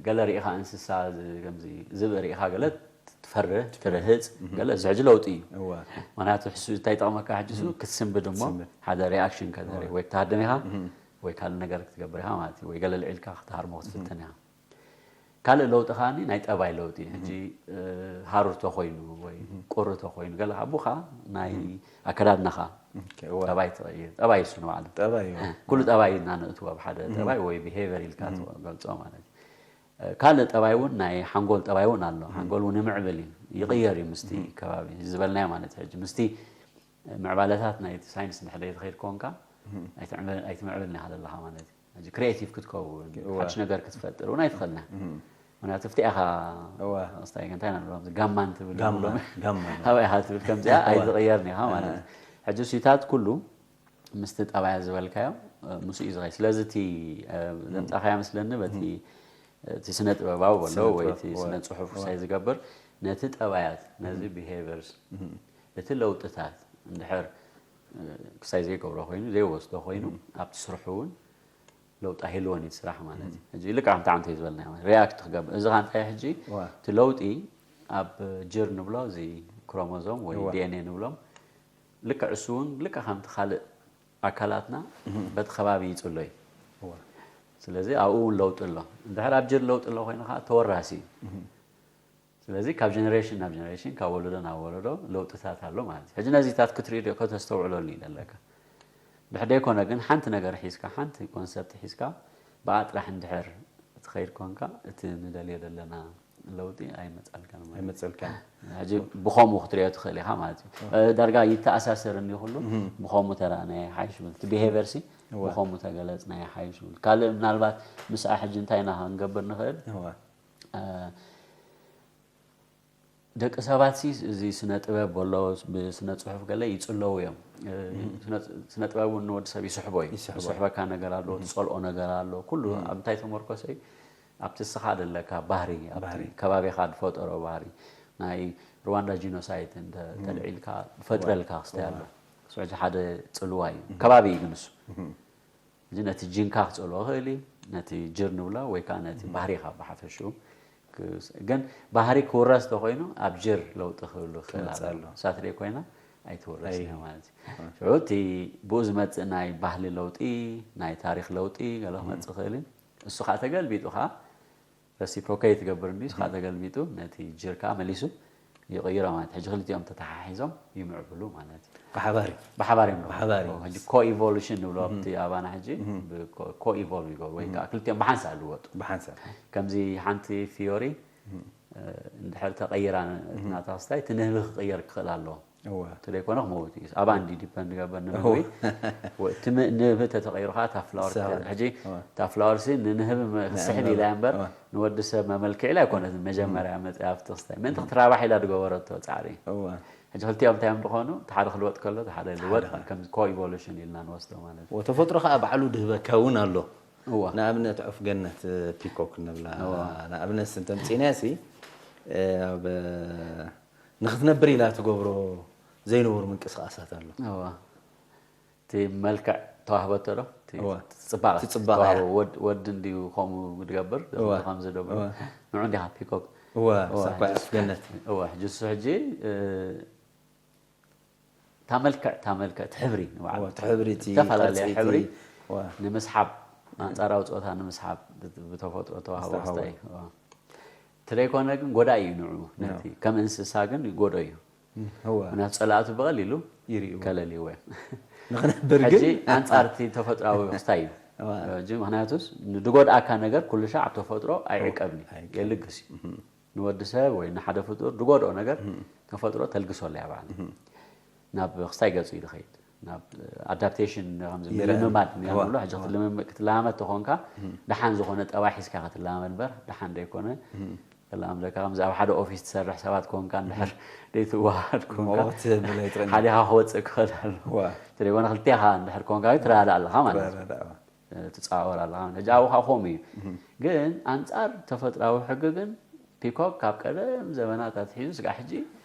ገለ ርኢኻ እንስሳ ከምዚ ዝብኢ ርኢኻ ገለ ትፈርህ ትርህፅ ገለ እዚ ሕጂ ለውጢ እዩ ምክንያቱ ሕሱ እንታይ ይጠቕመካ ሕጂ ሱ ክትስንብድ እሞ ሓደ ሪኣክሽን ከተርኢ ወይ ክትሃድም ኢኻ ወይ ካልእ ነገር ክትገብር ኢኻ ማለት እዩ ወይ ገለ ልዒልካ ክትሃርሞ ክትፍትን ኢኻ ካልእ ለውጢ ከዓኒ ናይ ጠባይ ለውጢ እዩ። ሕጂ ሃሩር ተኾይኑ ወይ ቁሪ ተኾይኑ ገለ ኣቦኻ ናይ ኣከዳድናኻ ጠባይ ትቕይር። ጠባይ እሱ ንባዕሉ ጠባይ እዩ። ኩሉ ጠባይ ኢና ነእትዎ ኣብ ሓደ ጠባይ ወይ ቢሄቨር ኢልካ ትገልጾ ማለት እዩ። ካልእ ጠባይ እውን ናይ ሓንጎል ጠባይ እውን ኣሎ። ሓንጎል እውን ይምዕብል እዩ፣ ይቕየር እዩ ምስቲ ከባቢ ዝበልናዮ ማለት እዩ። ሕጂ ምስቲ ምዕባለታት ናይ ሳይንስ እንድሕር ዘይትኸይድ ኮንካ ኣይትምዕብልን ኢኻ ዘለኻ ማለት እዩ። ሕጂ ክሪኤቲቭ ክትከውን ሓድሽ ነገር ክትፈጥር እውን ኣይትኽእልና። ምክንያቱ ፍትያ ኢኻ። ስታይ እንታይ ኢና ንብሎም ጋማን ትብል ጋማን ኣበይ ኢኻ ትብል ከምዚኣ ኣይትቕየርን ኢኻ ማለት እዩ። ሕጂ እሱታት ኩሉ ምስቲ ጠባያ ዝበልካዮ ምስ እዩ ዝኸይ ስለዚ እቲ ዘምፃኻያ መስለኒ በቲ እቲ ስነ ጥበባዊ በሎ ወይ እቲ ስነ ፅሑፍ ክሳይ ዝገብር ነቲ ጠባያት ነዚ ቢሄቨርስ እቲ ለውጥታት እንድሕር ክሳይ ዘይገብሮ ኮይኑ ዘይወስዶ ኮይኑ ኣብቲ ስርሑ እውን ለውጢ ኣይህልዎን እዩ ስራሕ ማለት እዩ። ሕጂ ልክዕ ከምቲ ዓንተ ዝበልና ሪያክት ክገብር እዚ ካንታይ ሕጂ እቲ ለውጢ ኣብ ጅር ንብሎ እዚ ክሮሞዞም ወይ ዲኤንኤ ንብሎም ልክዕ እሱ እውን ልክዕ ከምቲ ካልእ ኣካላትና በቲ ከባቢ ይፅሎ እዩ። ስለዚ ኣብኡ እውን ለውጢ ኣሎ። እንድሕር ኣብ ጅር ለውጢ ኣሎ ኮይኑ ከዓ ተወራሲ እዩ። ስለዚ ካብ ጀነሬሽን ናብ ጀነሬሽን ካብ ወለዶ ናብ ወለዶ ለውጥታት ኣሎ ማለት እዩ። ሕጂ ነዚታት ክትርኢ ዶ ከተስተውዕለሉ እዩ ዘለካ። ድሕር ዘይኮነ ግን ሓንቲ ነገር ሒዝካ ሓንቲ ኮንሰፕት ሒዝካ ብኣ ጥራሕ እንድሕር ትኸይድ ኮንካ እቲ ንደልዮ ዘለና ለውጢ ኣይመፃልካን ማለት እዩ። ኣይመፀልካን። ሕጂ ብኸምኡ ክትሪኦ ትኽእል ኢኻ ማለት እዩ። ዳርጋ ይተኣሳሰር እንዲ ኩሉ ብኸምኡ ተራ ናይ ሓይሽ ብል እቲ ቢሄቨር ሲ ብኸምኡ ተገለፅ ናይ ሓይሽ ብል ካልእ ምናልባት ምስኣ ሕጂ እንታይ ኢና ክንገብር ንኽእል ደቂ ሰባት ሲ እዚ ስነ ጥበብ በሎ ብስነ ጽሑፍ ገለ ይጽለዉ እዮም። ስነ ጥበብ እውን ንወዲ ሰብ ይስሕቦ እዩ። ይስሕበካ ነገር ኣሎ፣ ትጸልኦ ነገር ኣሎ። ኩሉ ኣብ እንታይ ተመርኮሰ እዩ? ኣብቲ እስኻ ዘለካ ባህሪ፣ ኣብቲ ከባቢኻ ዝፈጠሮ ባህሪ። ናይ ሩዋንዳ ጂኖሳይድ እንተ ተልዒልካ ዝፈጥረልካ ክስታይ ኣሎ። እሱ ሕጂ ሓደ ጽልዋ እዩ። ከባቢ እዩ ግን እሱ። እዚ ነቲ ጅንካ ክጸልዎ ይኽእል እዩ፣ ነቲ ጅር ንብሎ ወይ ከዓ ነቲ ባህሪኻ ብሓፈሽኡ። ግን ባህሪ ክውረስ ተኾይኑ ኣብ ጅር ለውጢ ክህሉ ይኽእል ኣሎ። እሳት ደይ ኮይና ኣይትውረስን እያ ማለት እዩ። ሽዑ እቲ ብኡ ዝመጽእ ናይ ባህሊ ለውጢ፣ ናይ ታሪኽ ለውጢ ገለ ክመጽእ ይኽእል እዩ። እሱ ከዓ ተገልቢጡ ከዓ ረሲፕሮኬት ትገብር እንዲ ስኻ ተገልቢጡ ነቲ ጅርካ መሊሱ ይቕይሮ ማለት ሕጂ ክልቲኦም ተተሓሒዞም ይምዕብሉ ማለት እዩ። ብሓባር እዩ። ብሓባር እዮም ብሓባር እዩ። ሕጂ ኮኢቮሉሽን ንብሎ ኣብቲ ኣባና ሕጂ ኮኢቮልቭ ይገብሩ ወይ ከዓ ክልቲኦም ብሓንሳእ ልወጡ። ብሓንሳእ ከምዚ ሓንቲ ፊዮሪ እንድሕር ተቐይራ ናታ ክስታይ እቲ ንህቢ ክቕየር ክኽእል ኣለዎ። እወ። እቲ ዘይኮነ ክመውት እዩ። ኣባን ድዩ ዲፐንድ ገበር ንምግቢ? እወ። እቲ ም- ንህቢ ተተቐይሩ ከዓ እታ ፍላወር ተ- ሕጂ እታ ፍላወር ሲ ንንህቢ ም- ክስሕብ ኢላ እያ እምበር ንወዲ ሰብ መመልክዕ ኢላ ኣይኮነትን መጀመርያ መፅያ ኣብቲ ክስታይ ምእንቲ ክትራባሕ ኢላ ዝገበረቶ ፃዕሪ እዩ። እወ። ሕጂ ክልቲኦም እንታይ እዮም ዝኾኑ? እቲ ሓደ ክልወጥ ከሎ እቲ ሓደ ልወጥ ሓደ ከም ኮ ኢቮሉሽን ኢልና ንወስዶ ማለት እዩ። ተፈጥሮ ከዓ ባዕሉ ድህበካ እውን ኣሎ። እወ። ንኣብነት ዑፍ ገነት ፒኮክ ንብላ እወ። ንኣብነት እንተምፂእናያ ሲ ኣብ ንኽትነብር ኢላ ትገብሮ ዘይነበሩ ምንቅስቓሳት ኣሎ። እወ። እቲ መልክዕ ተዋህበቶ ዶ? እቲ እወ። ጽባቐ እቲ ጽባቐ ተዋህቦ እያ። ወድ- ወዲ እንድዩ ከምኡ ዝገብር እወ። ከምዚ ዶ እወ። ንዑ እንዲኻ ፒኮክ እወ እወ፣ ሳኳ ሕጂ- ኣፍገነት እወ፣ ሕጂ እሱ ሕጂ እ፣ እታ መልክዕ እታ መልክዕ እቲ ሕብሪ ንባዕሉ እወ፣ እቲ ሕብሪ እቲ ዝተፈላለየ ቅርጺ እቲ ሕብሪ እወ። ንምስሓብ ኣንጻራዊ ጾታ ንምስሓብ ብተፈጥሮ ተዋህቦ ዝተዋህቦ። ክስታይ እወ። ተደይኮነ ግን ጎዳኢ እዩ ንዕኡ ነቲ ከም እንስሳ ግን ይጎዶ እዩ። እወ። ምክንያቱ ጸላእቱ ብቐሊሉ ይርእይዎ። ከለልይዎ እዮም። ንኽነብር ሕጂ ግን ኣንጻር እቲ ተፈጥራዊ ክስታይ እዩ። እወ። ሕጂ ምክንያቱስ ንድጎድኣካ ነገር ኩሉ ሻዕ ኣብ ተፈጥሮ ኣይዕቀብን እዩ። ኣይዕቀብን። የልግስ እዩ። ንወዲ ሰብ ወይ ንሓደ ፍጡር ድጎድኦ ነገር ተፈጥሮ ተልግሶ ኣላ እያ ባዕላ። ናብ ክስታይ ገጹ እዩ ዝኸይድ። ናብ ኣዳፕቴሽን ከምዚ ይረአ። ምልምማድ እወ፣ ንብሎ። ሕጂ እወ። ክትልምም- ክትለማመድ ተኾንካ ደሓን ዝኾነ ጠባይ ሒዝካ ክትለማመድ እምበር ደሓን ዘይኮነ ተለማምደካ ከምዚ ኣብ ሓደ ኦፊስ ትሰርሕ ሰባት ኮንካ እንድሕር ዘይትወሃድ ኮንካ ሞት ብለይ ጥረኛ። ሓዲኻ ክወፅእ ክኽእል ኣሎ። እወ። ተደይኮነ ክልቴኻ እንድሕር ኮንካ ትረዳዳእ ኣለኻ ማለት እዩ። ትረዳዳእ፣ እወ። ትጻወር ኣለኻ። ሕጂ ኣብኡ ከዓ ከምኡ እዩ። ግን ኣንጻር ተፈጥራዊ ሕጊ ግን ፒኮክ ካብ ቀደም ዘመናት ኣትሒዙ ስጋዕ ሕጂ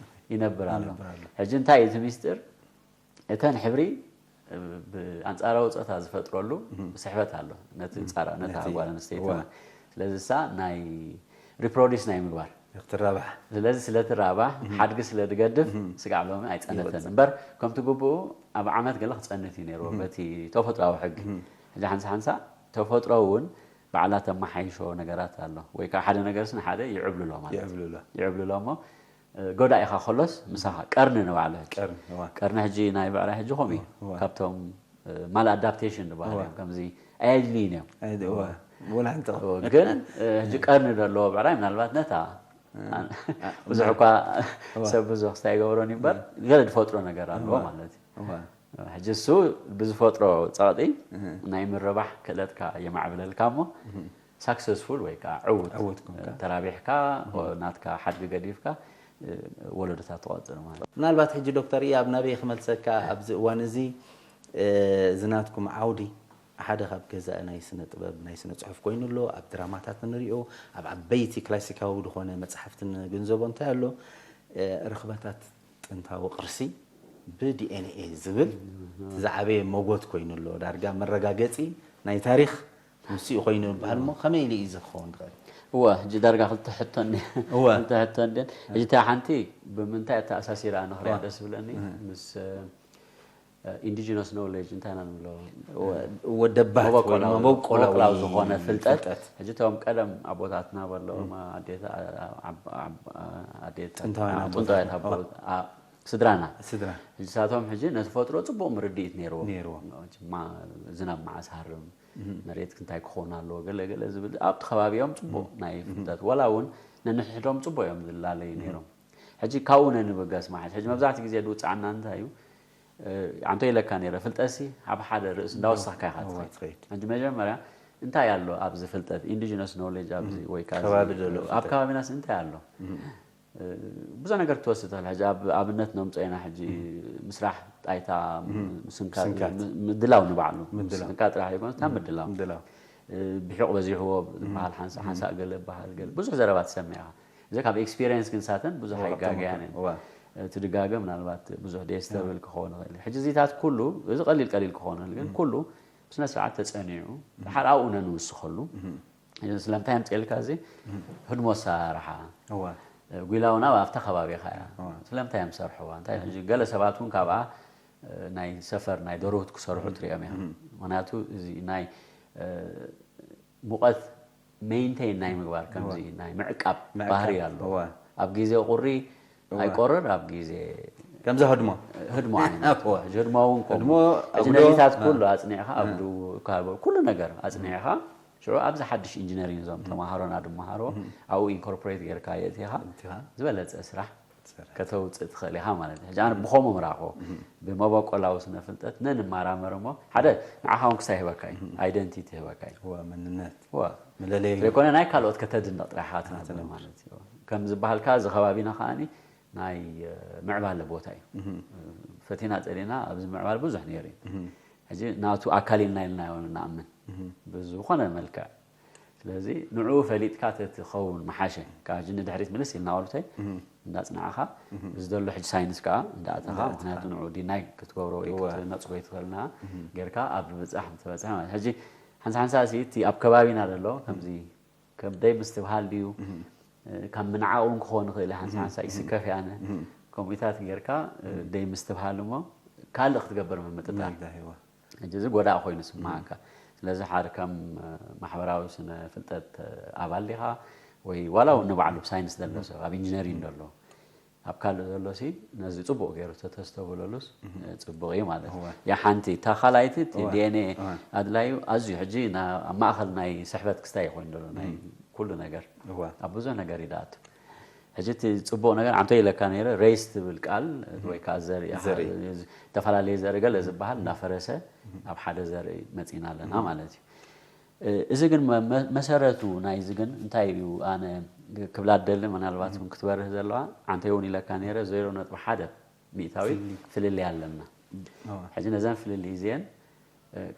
ይነብር ኣሎ። ይነብር ኣሎ። ሕጂ እንታይ እዩ እቲ ሚስጥር? እተን ሕብሪ ብኣንጻራዊ ጾታ ዝፈጥረሉ ስሕበት ኣሎ። ነቲ ጻራ ነታ ነቲ ጓል ኣንስተይቲ እወ። ማለት። ስለዚ እሳ ናይ ሪፕሮዲስ ናይ ምግባር ክትራባሕ። ስለዚ ስለ ትራባሕ ሓድጊ ስለ ዝገድፍ ስጋዕ ሎሚ ኣይጸነተን ይወጽእ። እምበር ከምቲ ግብኡ ኣብ ዓመት ገለ ክጸንት እዩ ነይርዎ በቲ ተፈጥራዊ ሕጊ። ሕጂ ሓንሳ ሓንሳ ተፈጥሮ እውን ባዕላ ተመሓይሾ ነገራት ኣሎ ወይ ከዓ ሓደ ነገርስ ንሓደ ይዕብልሎ ማለት እዩ። ይዕብልሎ። ይዕብልሎ እሞ እ፣ ጎዳኢኻ ከሎስ ምሳኻ ቀርኒ ንባዕሉ ሕጂ ቀርኒ እዋ ቀርኒ ሕጂ ናይ ብዕራይ ሕጂ ከምኡ እዩ እዋ። ካብቶም እ፣ ማል ኣዳፕቴሽን ዝበሃሉ እዋ። እዮም ከምዚ ኣየድልይን እዮም ኣይደ እዋ ወላ እንተ እዎ፣ ግን እ፣ ሕጂ ቀርኒ ዘለዎ ብዕራይ ምናልባት ነታ ብዙሕ እኳ ሰብ ብዙሕ ክስታይ ይገብሮን እምበር ገለ ዝፈጥሮ ነገር ኣለዎ ማለት እዩ እዋ ሕጂ እሱ ብዝፈጥሮ ፀቕጢ ናይ ምርባሕ ክእለትካ የማዕብለልካ እሞ ሳክሰስፉል ወይ ከዓ ዕውት ዕውት ኮንካ። ተራቢሕካ ናትካ ሓድጊ ገዲፍካ ወለዶታት ትቆፅር ማለት ምናልባት ሕጂ ዶክተር እያብ ናበይ ክመልሰካ ኣብዚ እዋን እዚ እ፣ እዚ ናትኩም ዓውዲ ሓደ ካብ ገዛኢ ናይ ስነ ጥበብ ናይ ስነ ፅሑፍ ኮይኑ ኣሎ ኣብ ድራማታት ንሪኦ ኣብ ዓበይቲ ክላሲካዊ ዝኾነ መፅሓፍቲ ንግንዘቦ እንታይ ኣሎ እ፣ ርኽበታት ጥንታዊ ቅርሲ ብዲኤንኤ ዝብል እቲ ዝዓበየ መጎት ኮይኑ ኣሎ ዳርጋ መረጋገፂ ናይ ታሪክ ምስኡ ኮይኑ ይበሃል እሞ ከመይ ኢሉ እዩ ዝኸውን ዝኽእል እወ ሕጂ ዳርጋ ክልተ ሕቶ እኒ- እወ። ክልተ ሕቶ እንድን ሕጂ እታ ሓንቲ ብምንታይ ኣተኣሳሲራ ንኽሪኣ ደስ ዝብለኒ ምስ ኢንዲጂነስ ኖሌጅ እንታይ ኢና ንብሎ ወደባት ወይ መበቆላዊ መበቆላዊ መበቆላዊ ዝኾነ ፍልጠት ፍልጠት። ሕጂ እቶም ቀደም ኣቦታትና በሎ ኣዴት- ኣብ- ኣብ- ኣዴት- ጥንታውያን ኣብ- ኣቦታት። ጥንታውያን ኣቦት- ኣ- ስድራና ስድራ ሕጂ ንሳቶም ሕጂ ነቲ ፈጥሮ ፅቡቅ ምርድኢት ነይርዎም ነይርዎም። ማ- ዝናብ መዓስ ሃርም መሬት እንታይ ክኸውን ኣለዎ ገለ ገለ ዝብል ኣብቲ ከባቢኦም ፅቡቅ ናይ ፍልጠት ወላ እውን ነንሕድሕዶም ፅቡቅ እዮም ዝላለዩ ነይሮም ሕጂ ካብኡ ነንበገስ ማለት ሕጂ መብዛሕትኡ ግዜ ድውፅዓና እንታይ እዩ እ፣ ኣንቶ ኢለካ ነይረ ፍልጠትሲ ኣብ ሓደ ርእሲ እንዳወሰኽካ ኢኻ ትኸይድ ትኸይድ። ሕጂ መጀመርያ እንታይ ኣሎ ኣብዚ ፍልጠት ኢንዲጂነስ ኖሌጅ ኣብዚ ወይ ከዓ ከባቢ እዚ- ዘሎ ኣብ ከባቢናስ እንታይ ኣሎ እ፣ ብዙሕ ነገር ክትወስድ ትኽእል ሕጂ ኣብ ኣብነት ነምፅኦ ኢና ሕጂ ምስራሕ ጣይታ ምስንካት ምስንካት። ም- ምድላው ንባዕሉ ምድላው። ምስንካት ጥራሕ ዘይኮነ ካብ ምድላው ምድላው እ፣ ብሒቕ በዚሕዎ ዝበሃል ሓንሳ ሓንሳእ ገለ በሃል ገለ ብዙሕ ዘረባ ትሰምዕ ኢኻ እዚ ካብ ኤክስፒሪየንስ ግን ሳተን ብዙሕ ኣይጋገያን እየን እዋ እቲ ድጋገ ምናልባት ብዙሕ ደየስተብል ክኸውን ይኽእል እዩ። ሕጂ እዚታት ኩሉ እዚ ቀሊል ቀሊል ክኸውን ይኽእል ግን ኩሉ ብስነ ስርዓት ተፀኒዑ ድሓር ኣብኡ ነንውስኸሉ ስለምንታይ ኣምፅኤልካ እዚ ህድሞ ኣሰራርሓ እዋ ጉላ እውን ኣብ ኣብታ ከባቢኻ እያ ስለምንታይ እዮም ዝሰርሕዋ እንታይ ሕጂ ገለ ሰባት እውን ካብኣ ናይ ሰፈር ናይ ደርሁት ክሰርሑ ትሪኦም ኢኻ ምክንያቱ እዚ ናይ ሙቐት ሜንቴን ናይ ምግባር ከምዚ ናይ ምዕቃብ ምዕቃብ፣ ባህሪ ኣሎ እወ። ኣብ ግዜ ቁሪ ኣይቆርር ኣብ ግዜ ከምዚ ህድሞ ህድሞ ዓይነት ሕጂ ህድሞ እውን ከምኡ ህድሞ ሕጂ ኣጉዶ- ነዚታት ኩሉ ኣፅኒዕካ ኣብ ካልቦ ኩሉ ነገር ኣፅኒዕካ ሽዑ ኣብዚ ሓድሽ ኢንጂነሪንግ እዞም ተምሃሮና ድመሃሮ ኣብኡ ኢንኮርፖሬት ጌርካ የእቲኻ እቲኻ። ዝበለፀ ስራሕ ከተውፅእ ትኽእል ኢኻ ማለት እዩ ሕጂ ኣነ ብኸምኡ ምራኽቦ ብመበቆላዊ ስነ ፍልጠት ነንመራመር እሞ ሓደ ንዓኻ እውን ክሳይ ይህበካ እዩ ኣይደንቲቲ ይህበካ እዩ እዋ መንነት እዋ መለለይ ዘይኮነ ናይ ካልኦት ከተድንቕ ጥራሕ ኢኻ ትነብር ማለት እዩ ከም ዝበሃልካ እዚ ከባቢና ከዓኒ ናይ ምዕባለ ቦታ እዩ ፈቲና ፀሊና ኣብዚ ምዕባል ብዙሕ ነይሩ እዩ ሕጂ ናቱ ኣካል ኢልና ኢልና ንኣምን ብዝኾነ መልክዕ ስለዚ ንዕኡ ፈሊጥካ ተትኸውን መሓሸ ካብ ሕጂ ንድሕሪት ምልስ ኢልና ወልተይ እንዳፅናዕኻ እዚ ዘሎ ሕጂ ሳይንስ ከዓ እንዳኣተኻ ምክንያቱ ንዕኡ ዲናይ ክትገብሮ ወይ ክትነፅጎ ይትኽእልና ጌርካ ኣብ ምብፃሕ ምተበፅሐ ማለት ሕጂ ሓንሳ ሓንሳ ሲ እቲ ኣብ ከባቢና ዘሎ ከምዚ ከም ደይ ምስትብሃል ድዩ ካብ ምንዓቕ እውን ክኸውን ይኽእል ሓንሳ ሓንሳ ይስከፍ ኣነ ከምኡታት ጌርካ ደይ ምስትብሃል እሞ ካልእ ክትገብር ምምጥጣር ዳሂዋ ሕጂ እዚ ጎዳእ ኮይኑ ስምዓካ ስለዚ ሓደ ከም ማሕበራዊ ስነ ፍልጠት ኣባል ዲኻ ወይ ዋላ እውን ንባዕሉ ብሳይንስ ዘሎ ሰብ ኣብ ኢንጂነሪንግ ዘሎ ኣብ ካልእ ዘሎ ሲ ነዚ ፅቡቅ ገይሩ ተተስተብለሉስ ፅቡቅ እዩ ማለት እዩ ያ ሓንቲ እታ ካልኣይቲ እቲ ዲኤንኤ ኣድላዩ ኣዝዩ ሕጂ ኣብ ማእኸል ናይ ስሕበት ክስታይ ኮይኑ ዘሎ ናይ ኩሉ ነገር ኣብ ብዙሕ ነገር ይዳኣቱ ሕጂ እቲ ፅቡቅ ነገር ኣንቶ ኢለካ ነይረ ሬስ ትብል ቃል ወይ ከዓ ዘርኢ ዝተፈላለየ ዘርኢ ገለ ዝበሃል እናፈረሰ ኣብ ሓደ ዘርኢ መፂና ኣለና ማለት እዩ እዚ ግን መሰረቱ ናይዚ ግን እንታይ እዩ ኣነ ክብላ ደሊ ምናልባት እውን ክትበርህ ዘለዋ ኣንተ እውን ኢለካ ነይረ ዜሮ ነጥቢ ሓደ ሚእታዊ ፍልልይ ኣለና ሕጂ ነዘን ፍልልይ እዚአን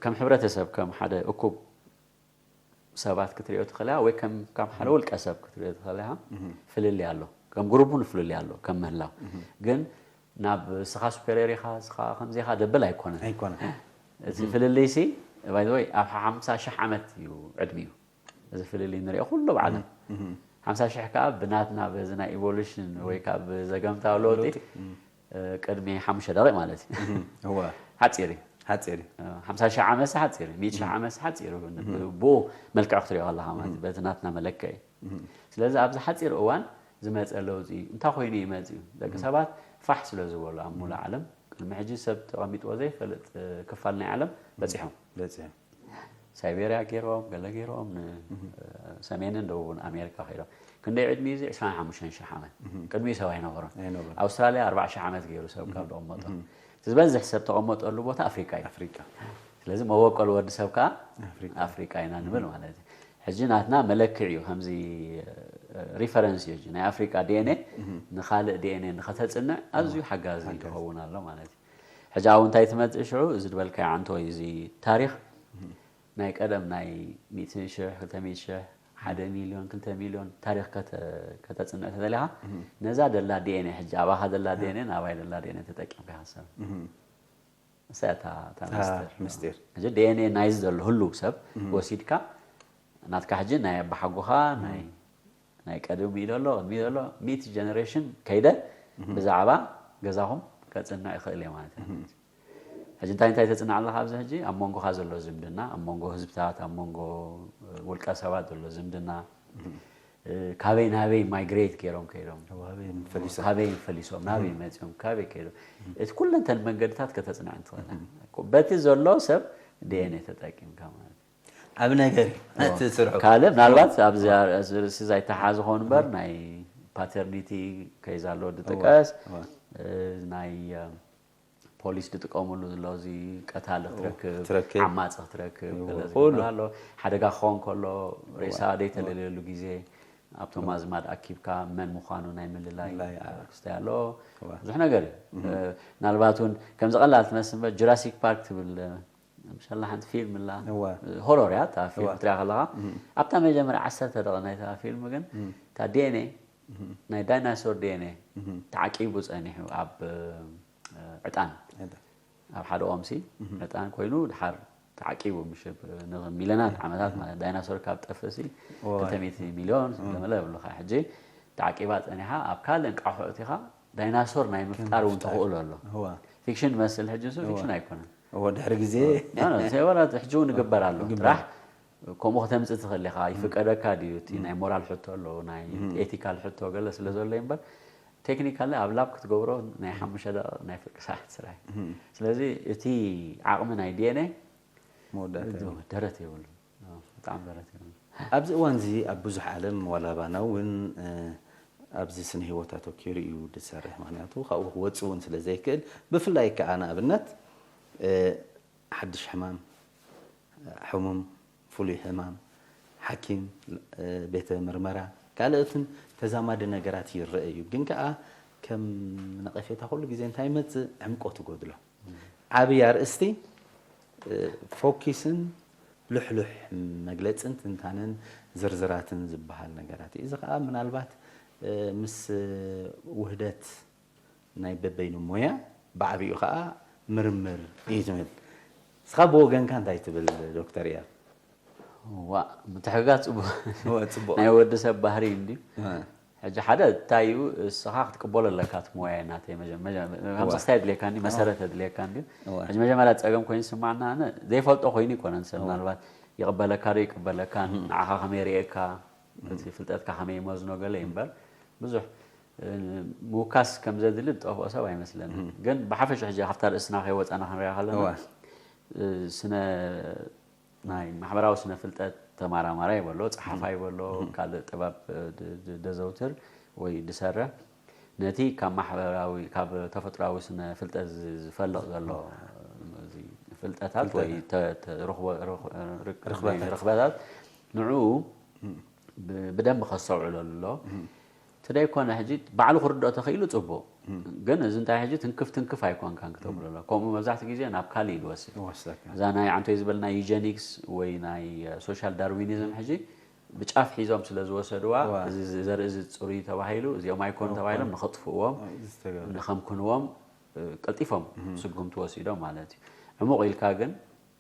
ከም ሕብረተሰብ ከም ሓደ እኩብ ሰባት ክትሪኦ ትኽእል ወይ ከም ሓደ ውልቀ ሰብ ክትሪኦ ትኽእል ፍልልይ ኣሎ ከም ግሩቡ ንፍልልይ ኣሎ ከም ምህላው ግን ናብ ስኻ ሱፔሬር ኢኻ ስኻ ከምዚ ኢኻ ደብል ኣይኮነን ኣይኮነ እዚ ፍልልይ ሲ ባይዘወይ ኣብ ሓምሳ ሽሕ ዓመት እዩ ዕድሚኡ እዚ ፍልልይ ንሪኦ ኩሉ ብዓለም ሓምሳ ሽሕ ከዓ ብናትና በዚ ናይ ኢቮሉሽን ወይ ከዓ ብዘገምታዊ ለውጢ ቅድሚ ሓሙሽተ ደቂቕ ማለት እዩ ሓፂር እዩ ሓፂር እዩ። ሓምሳ ሺሕ ዓመት ሓፂር እዩ፣ ሚእቲ ሺሕ ዓመት ሓፂር እዩ። ብኡ መልክዕ ክትሪኦ ከለኻ ማለት እዩ፣ በቲ ናትና መለክዒ። ስለዚ ኣብዚ ሓፂር እዋን ዝመፀ ለውጢ እንታይ ኮይኑ ይመፅ እዩ? ደቂ ሰባት ፋሕ ስለ ዝበሉ ኣብ ሙሉእ ዓለም ቅድሚ ሕጂ ሰብ ተቐሚጥዎ ዘይፈልጥ ክፋል ናይ ዓለም በፂሖም። በፂሑ ሳይቤርያ ገይሮም፣ ገለ ገይሮም፣ ንሰሜንን ደቡብን ኣሜሪካ ከይዶም። ክንደይ ዕድሚ እዚ? ዕስራን ሓሙሽተን ሺሕ ዓመት። ቅድሚኡ ሰብ ኣይነበሮን። ኣይነበሮን። ኣውስትራልያ ኣርባዓ ሺሕ ዓመት ገይሩ ሰብ ካብ ዝቐመጦ። እቲ ዝበዝሕ ሰብ ተቐመጠሉ ቦታ ኣፍሪቃ እዩ። ኣፍሪቃ ስለዚ መበቆል ወዲ ሰብ ከዓ ኣፍሪቃ። ኣፍሪቃ ኢና ንብል ማለት እዩ። ሕጂ ናትና መለክዕ እዩ፣ ከምዚ ሪፈረንስ እዩ። ሕጂ ናይ ኣፍሪቃ ዲኤንኤ ንኻልእ ዲኤንኤ ንኸተፅንዕ ኣዝዩ ሓጋዚ ይኸውን ኣሎ ማለት እዩ። ሕጂ ኣብኡ እንታይ ትመፅእ ሽዑ? እዚ ዝበልካዮ ዓንቶ እዩ። እዚ ታሪኽ ናይ ቀደም ናይ ሚእቲ ሽሕ፣ ክልተ ሚእቲ ሽሕ፣ ሓደ ሚልዮን፣ ክልተ ሚልዮን ታሪኽ ከተ- ከተፅንዕ ተደሊኻ ነዛ ደላ ዲኤንኤ፣ ሕጂ ኣባኻ ደላ ዲኤንኤ ንኣባይ ደላ ዲኤንኤ ተጠቂምካ ይሓሰብ። እሳ እታ እታ እታ ሚስጥር ምስጢር። ሕጂ ዲኤንኤ ናይዚ ዘሎ ህሉው ሰብ ወሲድካ ናትካ ሕጂ ናይ ኣባሓጎኻ ናይ ናይ ቀደም እዩ ዘሎ ቅድሚ ዘሎ ሚእቲ ጀነሬሽን ከይደ ብዛዕባ ገዛኹም ከፅንዕ ይኽእል እየ ማለት እዩ። ሕጂ እንታይ እንታይ ተፅንዕ ኣለኻ ኣብዚ ሕጂ ኣብ መንጎኻ ዘሎ ዝምድና፣ ኣብ መንጎ ህዝብታት፣ ኣብ መንጎ ውልቀ ሰባት ዘሎ ዝምድና፣ ካበይ ናበይ ማይግሬት ገይሮም ከይዶም፣ ዋበይ ፈሊሶም ካበይ ፈሊሶም ናበይ መፂኦም ካበይ ከይዶም፣ እቲ ኩለንተን መንገድታት ከተፅንዕ እንትኽእል በቲ ዘሎ ሰብ ዲኤንኤ ተጠቂምካ ማለት እዩ። ኣብ ነገር እዩ እቲ ስርሑ ካልእ ምናልባት ኣብዚ ርእሲ ዛይተሓዝ ኾን እምበር ናይ ፓተርኒቲ ከይዛ ኣሎ ድጥቀስ እዋ። ናይ ፖሊስ ዝጥቀምሉ ዘሎ እዚ ቀታሊ ክትረክብ ትረክብ። ዓማፂ ክትረክብ እዎ፣ ገለ ኩሉ። ዝግበር ኣሎ። ሓደጋ ክኸውን ከሎ ሬሳ ዘይተለለየሉ ግዜ ኣብቶም ኣዝማድ ኣኪብካ መን ምዃኑ ናይ ምልላይ ምልላይ፣ ኣዎ። ክስታይ ኣሎ። እዋ። ብዙሕ ነገር እዩ። ምናልባት እውን ከምዚ ቀላል ትመስል እምበር ጁራሲክ ፓርክ ትብል መሸላ ሓንቲ ፊልም ኣላ። እዋ። ሆሮር እያ እታ ፊልም እዋ። ክትሪኣ ከለኻ ኣብታ መጀመርያ ዓሰርተ ደቂቕ ናይታ ፊልም ግን እታ ዲኤንኤ ናይ ዳይናሶር ዲኤንኤ ተዓቂቡ ፀኒሑ ኣብ ዕጣን ኣብ ሓደ ኦምሲ ዕጣን ኮይኑ ድሓር ተዓቂቡ ምሽ ንሚለናት ዓመታት ማለት ዳይናሶር ካብ ጠፍእሲ እዋ። ክልተ ሚእቲ ሚልዮን ገመለ ይብሉኻ ሕጂ ተዓቂባ ፀኒሓ ኣብ ካልእ እንቃሑ እቲኻ ዳይናሶር ናይ ምፍጣር እውን ተኽእሎ ኣሎ እዋ። ፊክሽን መስል ሕጂ ንሱ ፊክሽን ኣይኮነን እዎ ድሕሪ ግዜ ወላ ሕጂ እውን ይግበር ኣሎ ጥራሕ ከምኡ ከተምፅእ ትኽእል ኢኻ ይፍቀደካ ድዩ እቲ ናይ ሞራል ሕቶ ኣሎ ናይ ኤቲካል ሕቶ ገለ ስለ ዘሎ እምበር ቴክኒካሊ ኣብ ላብ ክትገብሮ ናይ ሓሙሽተ ደቂቕ ናይ ፍርቂ ሰዓት ስራሕ እዩ ስለዚ እቲ ዓቕሚ ናይ ዲኤንኤ መወዳእታ ደረት የብሉ ብጣዕሚ ደረት የብሉ ኣብዚ እዋን እዚ ኣብ ብዙሕ ዓለም ዋላ ባና እውን ኣብዚ ስነ ህይወት ኣተኪሩ እዩ ዝሰርሕ ምክንያቱ ካብኡ ክወፅ እውን ስለ ዘይክእል ብፍላይ ከዓ ንኣብነት ሓድሽ ሕማም ሕሙም ፍሉይ ሕማም ሓኪም ቤተ ምርመራ ካልኦትን ተዛማዲ ነገራት ይረአ እዩ ግን ከዓ ከም ነቐፌታ ኩሉ ግዜ እንታይ ይመፅእ ዕምቆት ይጎድሎ ዓብይ ኣርእስቲ ፎኪስን ልሕሉሕ መግለፅን ትንታነን ዝርዝራትን ዝበሃል ነገራት እዩ እዚ ከዓ ምናልባት ምስ ውህደት ናይ በበይኑ ሞያ ብዓብኡ ከዓ ምርምር እዩ ዝብል እስኻ ብወገንካ እንታይ ትብል ዶክተር እያ ዋ ምትሕግጋዝ ፅቡቅ ፅቡቅ ናይ ወዲ ሰብ ባህሪ እዩ እንድዩ ሕጂ ሓደ እንታይ እዩ እስኻ ክትቅበሎ ኣለካ እቲ ሞያ ናተይ መጀመርያ ክስታይ የድልየካ እንዲ መሰረት የድልየካ እንዲ ሕጂ መጀመርያ ፀገም ኮይኑ ዝስማዕና ኣነ ዘይፈልጦ ኮይኑ ይኮነን ሰብ ምናልባት ይቅበለካ ዶ ይቅበለካ ንዓኻ ከመይ ርእየካ እቲ ፍልጠትካ ከመይ ይመዝኖ ገለ እዩ እምበር ብዙሕ ምውካስ ከም ዘድሊ ዝጠፍኦ ሰብ ኣይመስለኒ ግን ብሓፈሻ ሕጂ ካብታ ርእስና ከይወፃና ክንሪኣ ከለና ስነ ናይ ማሕበራዊ ስነ ፍልጠት ተማራማራይ በሎ ፀሓፋይ በሎ ካልእ ጥበብ ደዘውትር ወይ ድሰርሕ ነቲ ካብ ማሕበራዊ ካብ ተፈጥራዊ ስነ ፍልጠት ዝፈልቕ ዘሎ ፍልጠታት ወይ ርክበታት ንዕኡ ብደንብ ከስተውዕለሉ ኣሎ እቲ ደይኮነ ሕጂ ባዕሉ ክርድኦ ተኽኢሉ ፅቡቕ ግን እዚ እንታይ ሕጂ ትንክፍ ትንክፍ ኣይኮንካን ክተብሎ ኣሎ ከምኡ መብዛሕቲ ግዜ ናብ ካሊእ ድወስድ እዛ ናይ ዓንቶይ ዝበልና ዩጀኒክስ ወይ ናይ ሶሻል ዳርዊኒዝም ሕጂ ብጫፍ ሒዞም ስለ ዝወሰድዋ እዚ ዘርኢ እዚ ፅሩይ ተባሂሉ እዚኦም ኣይኮኑ ተባሂሎም ንኸጥፍዎም ንኸምክንዎም ቀልጢፎም ስጉምቲ ወሲዶም ማለት እዩ ዕሙቕ ኢልካ ግን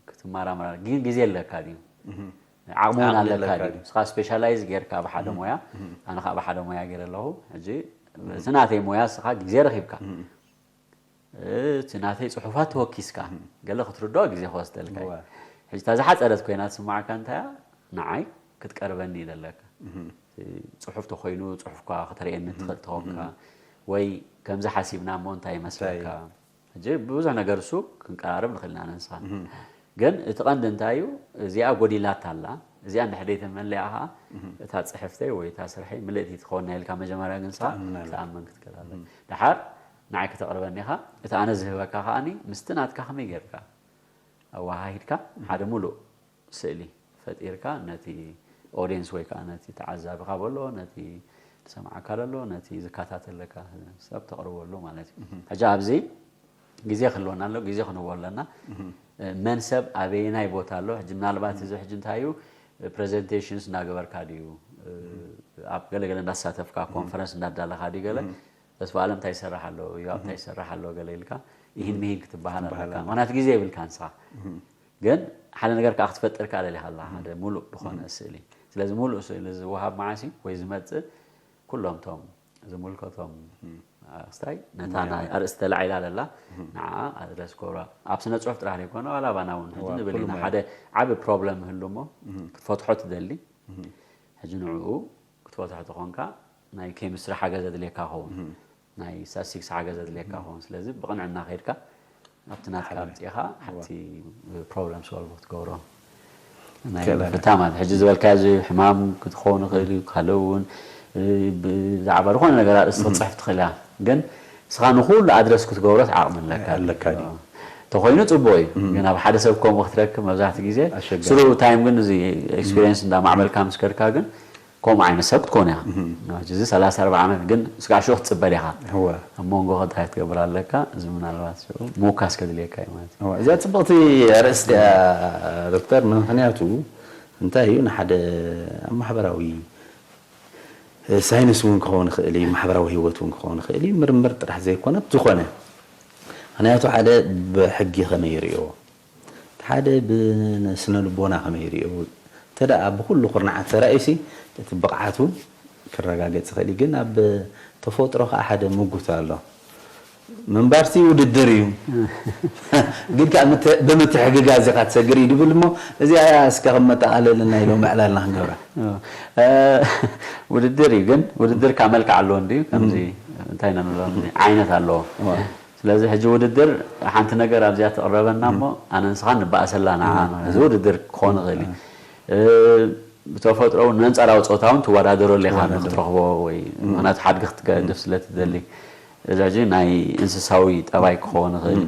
ክትመራመራ ግን ግዜ ኣለካ ድዩ ዓቕሚ እውን ኣለካ ድዩ ስኻ ስፔሻላይዝ ጌርካ ኣብ ሓደ ሞያ ኣነ ከዓ ብሓደ ሞያ ገይረ ኣለኹ ሕጂ እቲ ናተይ ሞያ ስኻ ግዜ ረኪብካ እቲ ናተይ ጽሑፋት ተወኪስካ ገለ ክትርድኦ ግዜ ክወስደልካ እዩ። ሕጂ እታ ዝሓጸረት ኮይና ትስምዓካ እንታይ እያ? ንዓይ ክትቀርበኒ እዩ ዘለካ። ጽሑፍ ተኾይኑ ጽሑፍካ ከተርእየኒ ትኽእል ተኾንካ፣ ወይ ከምዚ ሓሲብና እሞ እንታይ ይመስለካ? ሕጂ ብዙሕ ነገር እሱ ክንቀራረብ ንኽእል ኢና ንስኻ። ግን እቲ ቀንዲ እንታይ እዩ? እዚኣ ጎዲላታ ኣላ። እዚኣ እንድሕር ደይተመሊኣ ኸዓ እታ ጽሕፍተይ ወይ እታ ስርሐይ ምልእቲ ትኸውን ኢልካ መጀመርያ ግን ንስኻ ትኣምን ኣለካ። ትኣምን ክትክእል ኣለካ። ደሓር ንዓይ ከተቕርበኒ ኢኻ። እቲ ኣነ ዝህበካ ከኣኒ ምስቲ ናትካ ከመይ ጌርካ ኣወሃሂድካ ሓደ ሙሉእ ስእሊ ፈጢርካ ነቲ ኦድየንስ ወይ ከዓ ነቲ ተዓዛቢኻ በሎ፣ ነቲ ዝሰምዓካ ዘሎ፣ ነቲ ዝከታተለካ ሰብ ተቕርበሉ ማለት እዩ። ሕጂ ኣብዚ ግዜ ክህልወና ኣሎ፣ ግዜ ክንህቦ ኣለና። መን ሰብ ኣበየናይ ቦታ ኣሎ? ሕጂ ምናልባት እዚ ሕጂ እንታይ እዩ ፕሬዘንቴሽንስ እናገበርካ ድዩ? ኣብ ገለገለ እንዳሳተፍካ ኮንፈረንስ እንዳዳለኻ ድዩ ገለ ተስፋ ኣለም እንታይ ይሰርሕ ኣሎ? ዮኣብ እንታይ ይሰርሕ ኣሎ? ገለ ኢልካ ይህን ምሂን ክትበሃል ኣለካ። ምክንያቱ ግዜ የብልካ ንስኻ። ግን ሓደ ነገር ከዓ ክትፈጥር ከዓ ደሊኻ ኣለኻ፣ ሓደ ሙሉእ ዝኾነ ስእሊ። ስለዚ ሙሉእ ስእሊ ዝወሃብ መዓስ እዩ ወይ ዝመጽእ? ኩሎም ቶም ዝምልከቶም ኣርእስታይ ነታ ናይ ኣርእስቲ ተላዒላ ዘላ ንዓ ኣድረስ ክገብራ ኣብ ስነ ጽሑፍ ጥራሕ ዘይኮነ ዋላ ኣባና እውን ሕጂ ንብል ኢና። ሓደ ዓቢ ፕሮብለም ይህሉ እሞ ክትፈትሖ ትደሊ። ሕጂ ንዕኡ ክትፈትሖ ተኾንካ ናይ ኬሚስትሪ ሓገዝ ኣድልየካ ኸውን፣ ናይ ስታቲስቲክስ ሓገዝ ኣድልየካ ኸውን። ስለዚ ብቕንዕና ከይድካ ኣብቲ ናትካ ኣምጺእኻ ሓንቲ ፕሮብለም ሶልቭ ክትገብሮ ናይ ምፍታ ማለት። ሕጂ ዝበልካዮ እዚ ሕማም ክትኸውን ይኽእል እዩ፣ ካልእ እውን ብዛዕባ ዝኾነ ነገር ኣርእስቲ ክትጽሕፍ ትኽእል እያ። ግን ንስኻ ንኹሉ ኣድረስ ክትገብሮስ ዓቕሚ ኣለካ ድዩ? ኣለካ ድዩ? ተኾይኑ ጽቡቕ እዩ። ግን ኣብ ሓደ ሰብ ከምኡ ክትረክብ መብዛሕትኡ ግዜ ኣሸጋሪ። ስሩ ታይም ግን እዚ ኤክስፒሪየንስ እንዳማዕበልካ ምስ ከድካ ግን ከምኡ ዓይነት ሰብ ክትኮን ኢኻ። ሕጂ እዚ ሰላሳ ኣርባዓ ዓመት ግን ስጋዕ ሽዑ ክትጽበ ዲኻ? እወ። ኣብ መንጎ እንታይ ክትገብር ኣለካ? እዚ ምናልባት ሽዑ ምውካስ ከድልየካ እዩ ማለት እዩ። እወ፣ እዚኣ ጽብቕቲ ኣርእስቲ እያ ዶክተር። ምኽንያቱ እንታይ እዩ ንሓደ ኣብ ማሕበራዊ ሳይንስ እውን ክኸውን ይኽእል እዩ፣ ማሕበራዊ ህይወት እውን ክኸውን ይኽእል እዩ። ምርምር ጥራሕ ዘይኮነ ዝኾነ ምኽንያቱ ሓደ ብሕጊ ከመይ ይርእዮ፣ ሓደ ብስነ ልቦና ከመይ ይርእዮ፣ እንተ ደኣ ብኹሉ ኩርናዓት ተራእዩሲ እቲ ብቕዓት እውን ክረጋገጽ ይኽእል እዩ። ግን ኣብ ተፈጥሮ ከኣ ሓደ ምጉት ኣሎ። ምንባርሲ ውድድር እዩ። ግን ከኣ ምት-፣ ብምትሕግጋዝ ኢኻ ትሰግር እዩ ድብል እሞ እዚኣ እስከ ከም መጠቓለልና ኢሎም ዕላልና ክንገብራ። እ፣ ውድድር እዩ፣ ግን ውድድር ካብ መልክዕ ኣለዎ እንድዩ። ከምዚ እንታይ ኢና ንብሎ፣ ከምዚ ዓይነት ኣለዎ። እዋ። ስለዚ ሕጂ ውድድር ሓንቲ ነገር ኣብዚኣ ትቕረበና እሞ ኣነ ንስኻ ንበኣሰላ ንዓ። እዚ ውድድር ክኸውን ይኽእል እዩ። እ፣ ብተፈጥሮ እውን ነንጻራዊ ጾታ እውን ትወዳደረሉ ኢኻ ትወዳደር። ንክትረኽቦ ወይ ምኽንያቱ ሓድጊ ክትገድፍ ስለ ትደሊ። እዚ ሕጂ ናይ እንስሳዊ ጠባይ ክኸውን ይኽእል እዩ።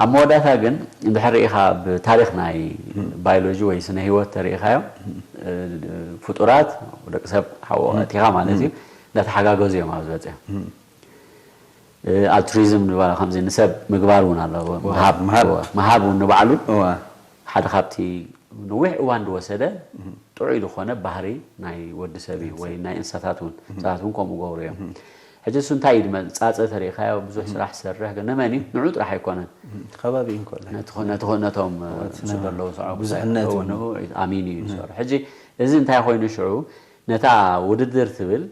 ኣብ መወዳእታ ግን እንድሕር ርኢኻ ብታሪኽ ናይ ባዮሎጂ ወይ ስነ ህይወት ተርኢኻዮ፣ እ፣ ፍጡራት ደቂ ሰብ ሓዎ ኣእቲኻ ማለት እዩ፣ እንዳተሓጋገዙ እዮም ኣብዚ በጺሖም። እ፣ ኣልትሩይዝም ንበላ ከምዚ ንሰብ ምግባር እውን ኣሎ። ምሃብ፣ ምሃብ። ምሃብ እውን ንባዕሉ እዋ። ሓደ ካብቲ ነዊሕ እዋን ዝወሰደ ጥዑይ ዝኾነ ባህሪ ናይ ወዲ ሰብ እዩ፣ ወይ ናይ እንስሳታት እውን። እንስሳታት እውን ከምኡ ገብሩ እዮም። ሕጂ እሱ እንታይ እዩ ድመ-፣ ጻጸ ተሪእካዮ ብዙሕ ስራሕ ዝሰርሕ ግን ንመን እዩ? ንዑ ጥራሕ ኣይኮነን። ከባቢ እንኮ ነቲ ኾ-፣ ነቲ ኾ-፣ ነቶም፣ እ፣ እቲ ምስኡ ዘለዉ ሰዓቡ ብዙሕነት እውን። ንኡ ኣሚኑ እዩ ዝሰርሕ። ሕጂ እዚ እንታይ ኮይኑ ሽዑ ነታ ውድድር ትብል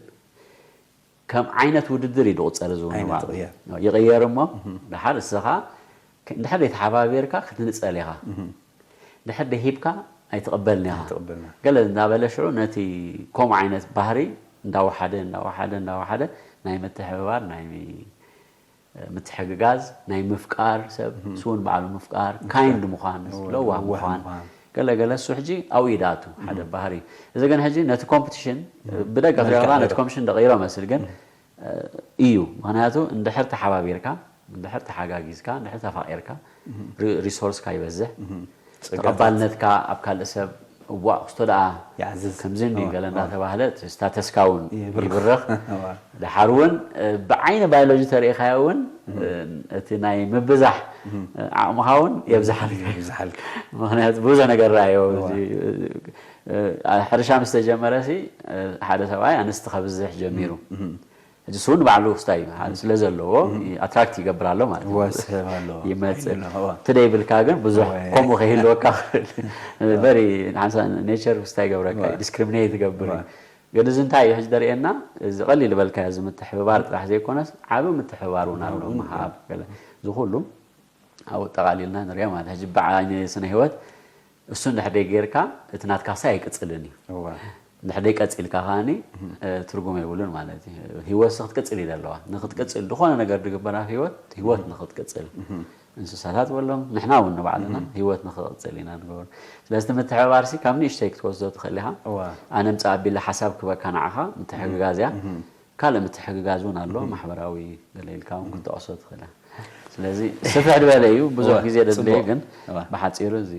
ከም ዓይነት ውድድር እዩ ዝቑጸር እዚ እውን ዓይነት ማለት እዩ። ይቕየር። ይቕየር እሞ ደሓር እስኻ ከ-፣ እንድሕር ዘይተሓባቢርካ ክትንጸል ኢኻ። እንድሕር ደይሂብካ ኣይትቕበልን ኢኻ። ኣይትቕበልን። ገለ እንዳበለ ሽዑ ነቲ ከምኡ ዓይነት ባህሪ እንዳወሓደ፣ እንዳወሓደ፣ እንዳወሓደ ናይ ምትሕብባር፣ ናይ ምትሕግጋዝ፣ ናይ ምፍቃር ሰብ፣ እሱ እውን ባዕሉ ምፍቃር፣ ካይንድ ምዃን፣ እወ፣ ለዋህ ለዋህ ምዃን፣ ምዃን። ገለ ገለ እሱ ሕጂ ኣብኡ እዩ ዝኣቱ፣ ሓደ ባህሪ። እዚ ግን ሕጂ ነቲ ኮምፒቲሽን፣ ብደገ ለክዕ ክሪኦ ነቲ ከሎ። ኮምፒቲሽን ደቂሮ መስል ግን፣ እ፣ እዩ። ምኽንያቱ እንድሕር ተሓባቢርካ፣ እንድሕር ተሓጋጊዝካ፣ እንድሕር ተፋቒርካ፣ ሪ-፣ ሪሶርስካ ይበዝሕ። ጸጋታት። ተቐባልነትካ ኣብ ካልእ ሰብ፣ እዋእ፣ ክስቶ ደኣ ይዓዝዝ። ከምዚ እንድዩ እዋ፣ ገለ እዋ። እንዳተባህለ፣ እቲ ስታተስካ እውን ይብርኽ። ይብርኽ። እዋ። ደሓር እውን፣ እ፣ ብዓይኒ ባዮሎጂ ተሪኢኻዮ እውን፣ እ፣ እቲ ናይ ምብዛሕ፣ እ፣ ዓቕምኻ እውን የብዝሓልካ። የብዝሓልካ። ምኽንያቱ ብዙሕ ነገር ረኣዮ። እዋ። እዚ፣ እ፣ እ፣ ሕርሻ ምስ ተጀመረ ሲ፣ እ፣ ሓደ ሰብኣይ ኣንስቲ ከብዝሕ ጀሚሩ። ሕጂ እሱ ንባዕሉ ክስታይ እዩ፣ ስለ ዘለዎ ኣትራክት ይገብር ኣሎ ማለት እዩ። ወሰብ ኣለዎ። ይመጽእ። ሓይሉ ኣለዎ። እቲ ደይብልካ ግን ብዙሕ ወይ። ከምኡ ከይህልወካ ክእል። ቨሪ ሓንሳ ኔቸር ክስታይ ይገብረካ እዩ፣ ወይ። ዲስክሪሚኔት ይገብር እዩ። ወይ። ግን እዚ እንታይ እዩ ሕጂ ደርእየና? እዚ ቀሊል በልካዮ፣ እዚ ምትሕብባር ጥራሕ ዘይኮነስ ዓቢ ምትሕብባር እውን ኣሎ። ዓቢ ምሃብ ገለ። እዚ ኩሉ ኣብኡ ጠቓሊልና ንሪኦ ማለት ሕጂ ብዓይኒ ስነ ህይወት እሱ እንድሕር ደይ ጌርካ እቲ ናትካ ሳይ ኣይቅጽልን እዩ። እዋ እንድሕር ደይ ቀጺልካ ከዓኒ ትርጉም የብሉን ማለት እዩ። ህይወት ክትቅጽል እዩ ዘለዋ። ንክትቅጽል ዝኾነ ነገር ዝግበር ኣብ ህይወት ህይወት ንክትቅጽል እንስሳታት በሎም ንሕና እውን ንባዕልና ህይወት ንክቕጽል ኢና ንገብር። ስለዚ ምትሕብባር ሲ ካብ ንእሽተይ ክትወስዶ ትኽእል ኢኻ። እዋ ኣነ ምጻእ ኣቢለ ሓሳብ ክበካ ንዓኻ ምትሕግጋዝ እያ። ካልእ ምትሕግጋዝ እውን ኣሎ። ማሕበራዊ ገለ ኢልካ እውን ክትጠቕሶ ትኽእል እያ። ስለዚ ስፍሕ ዝበለ እዩ ብዙሕ እዋ፣ ግዜ ደድለየ ጽቡቕ። ግን እዋ። ብሓፂሩ እዚ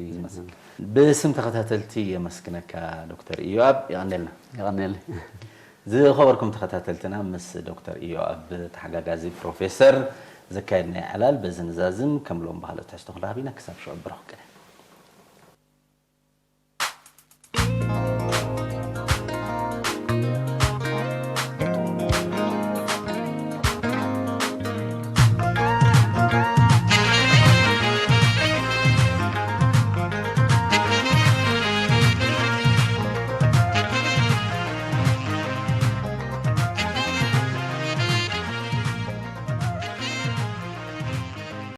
ብስም ተኸታተልቲ የመስግነካ ዶክተር ኢዮኣብ የቐንደልና። ይቐንየል። ዝኸበርኩም ተኸታተልትና ምስ ዶክተር ኢዮኣብ ተሓጋጋዚ ፕሮፌሰር ዘካየድናዮ ዕላል በዚ ንዛዝም። ከም ሎም ባህሎ ትሕዝቶ ክንረኽብ ኢና። ክሳብ ሽዑ ብሩኽ ቅነ።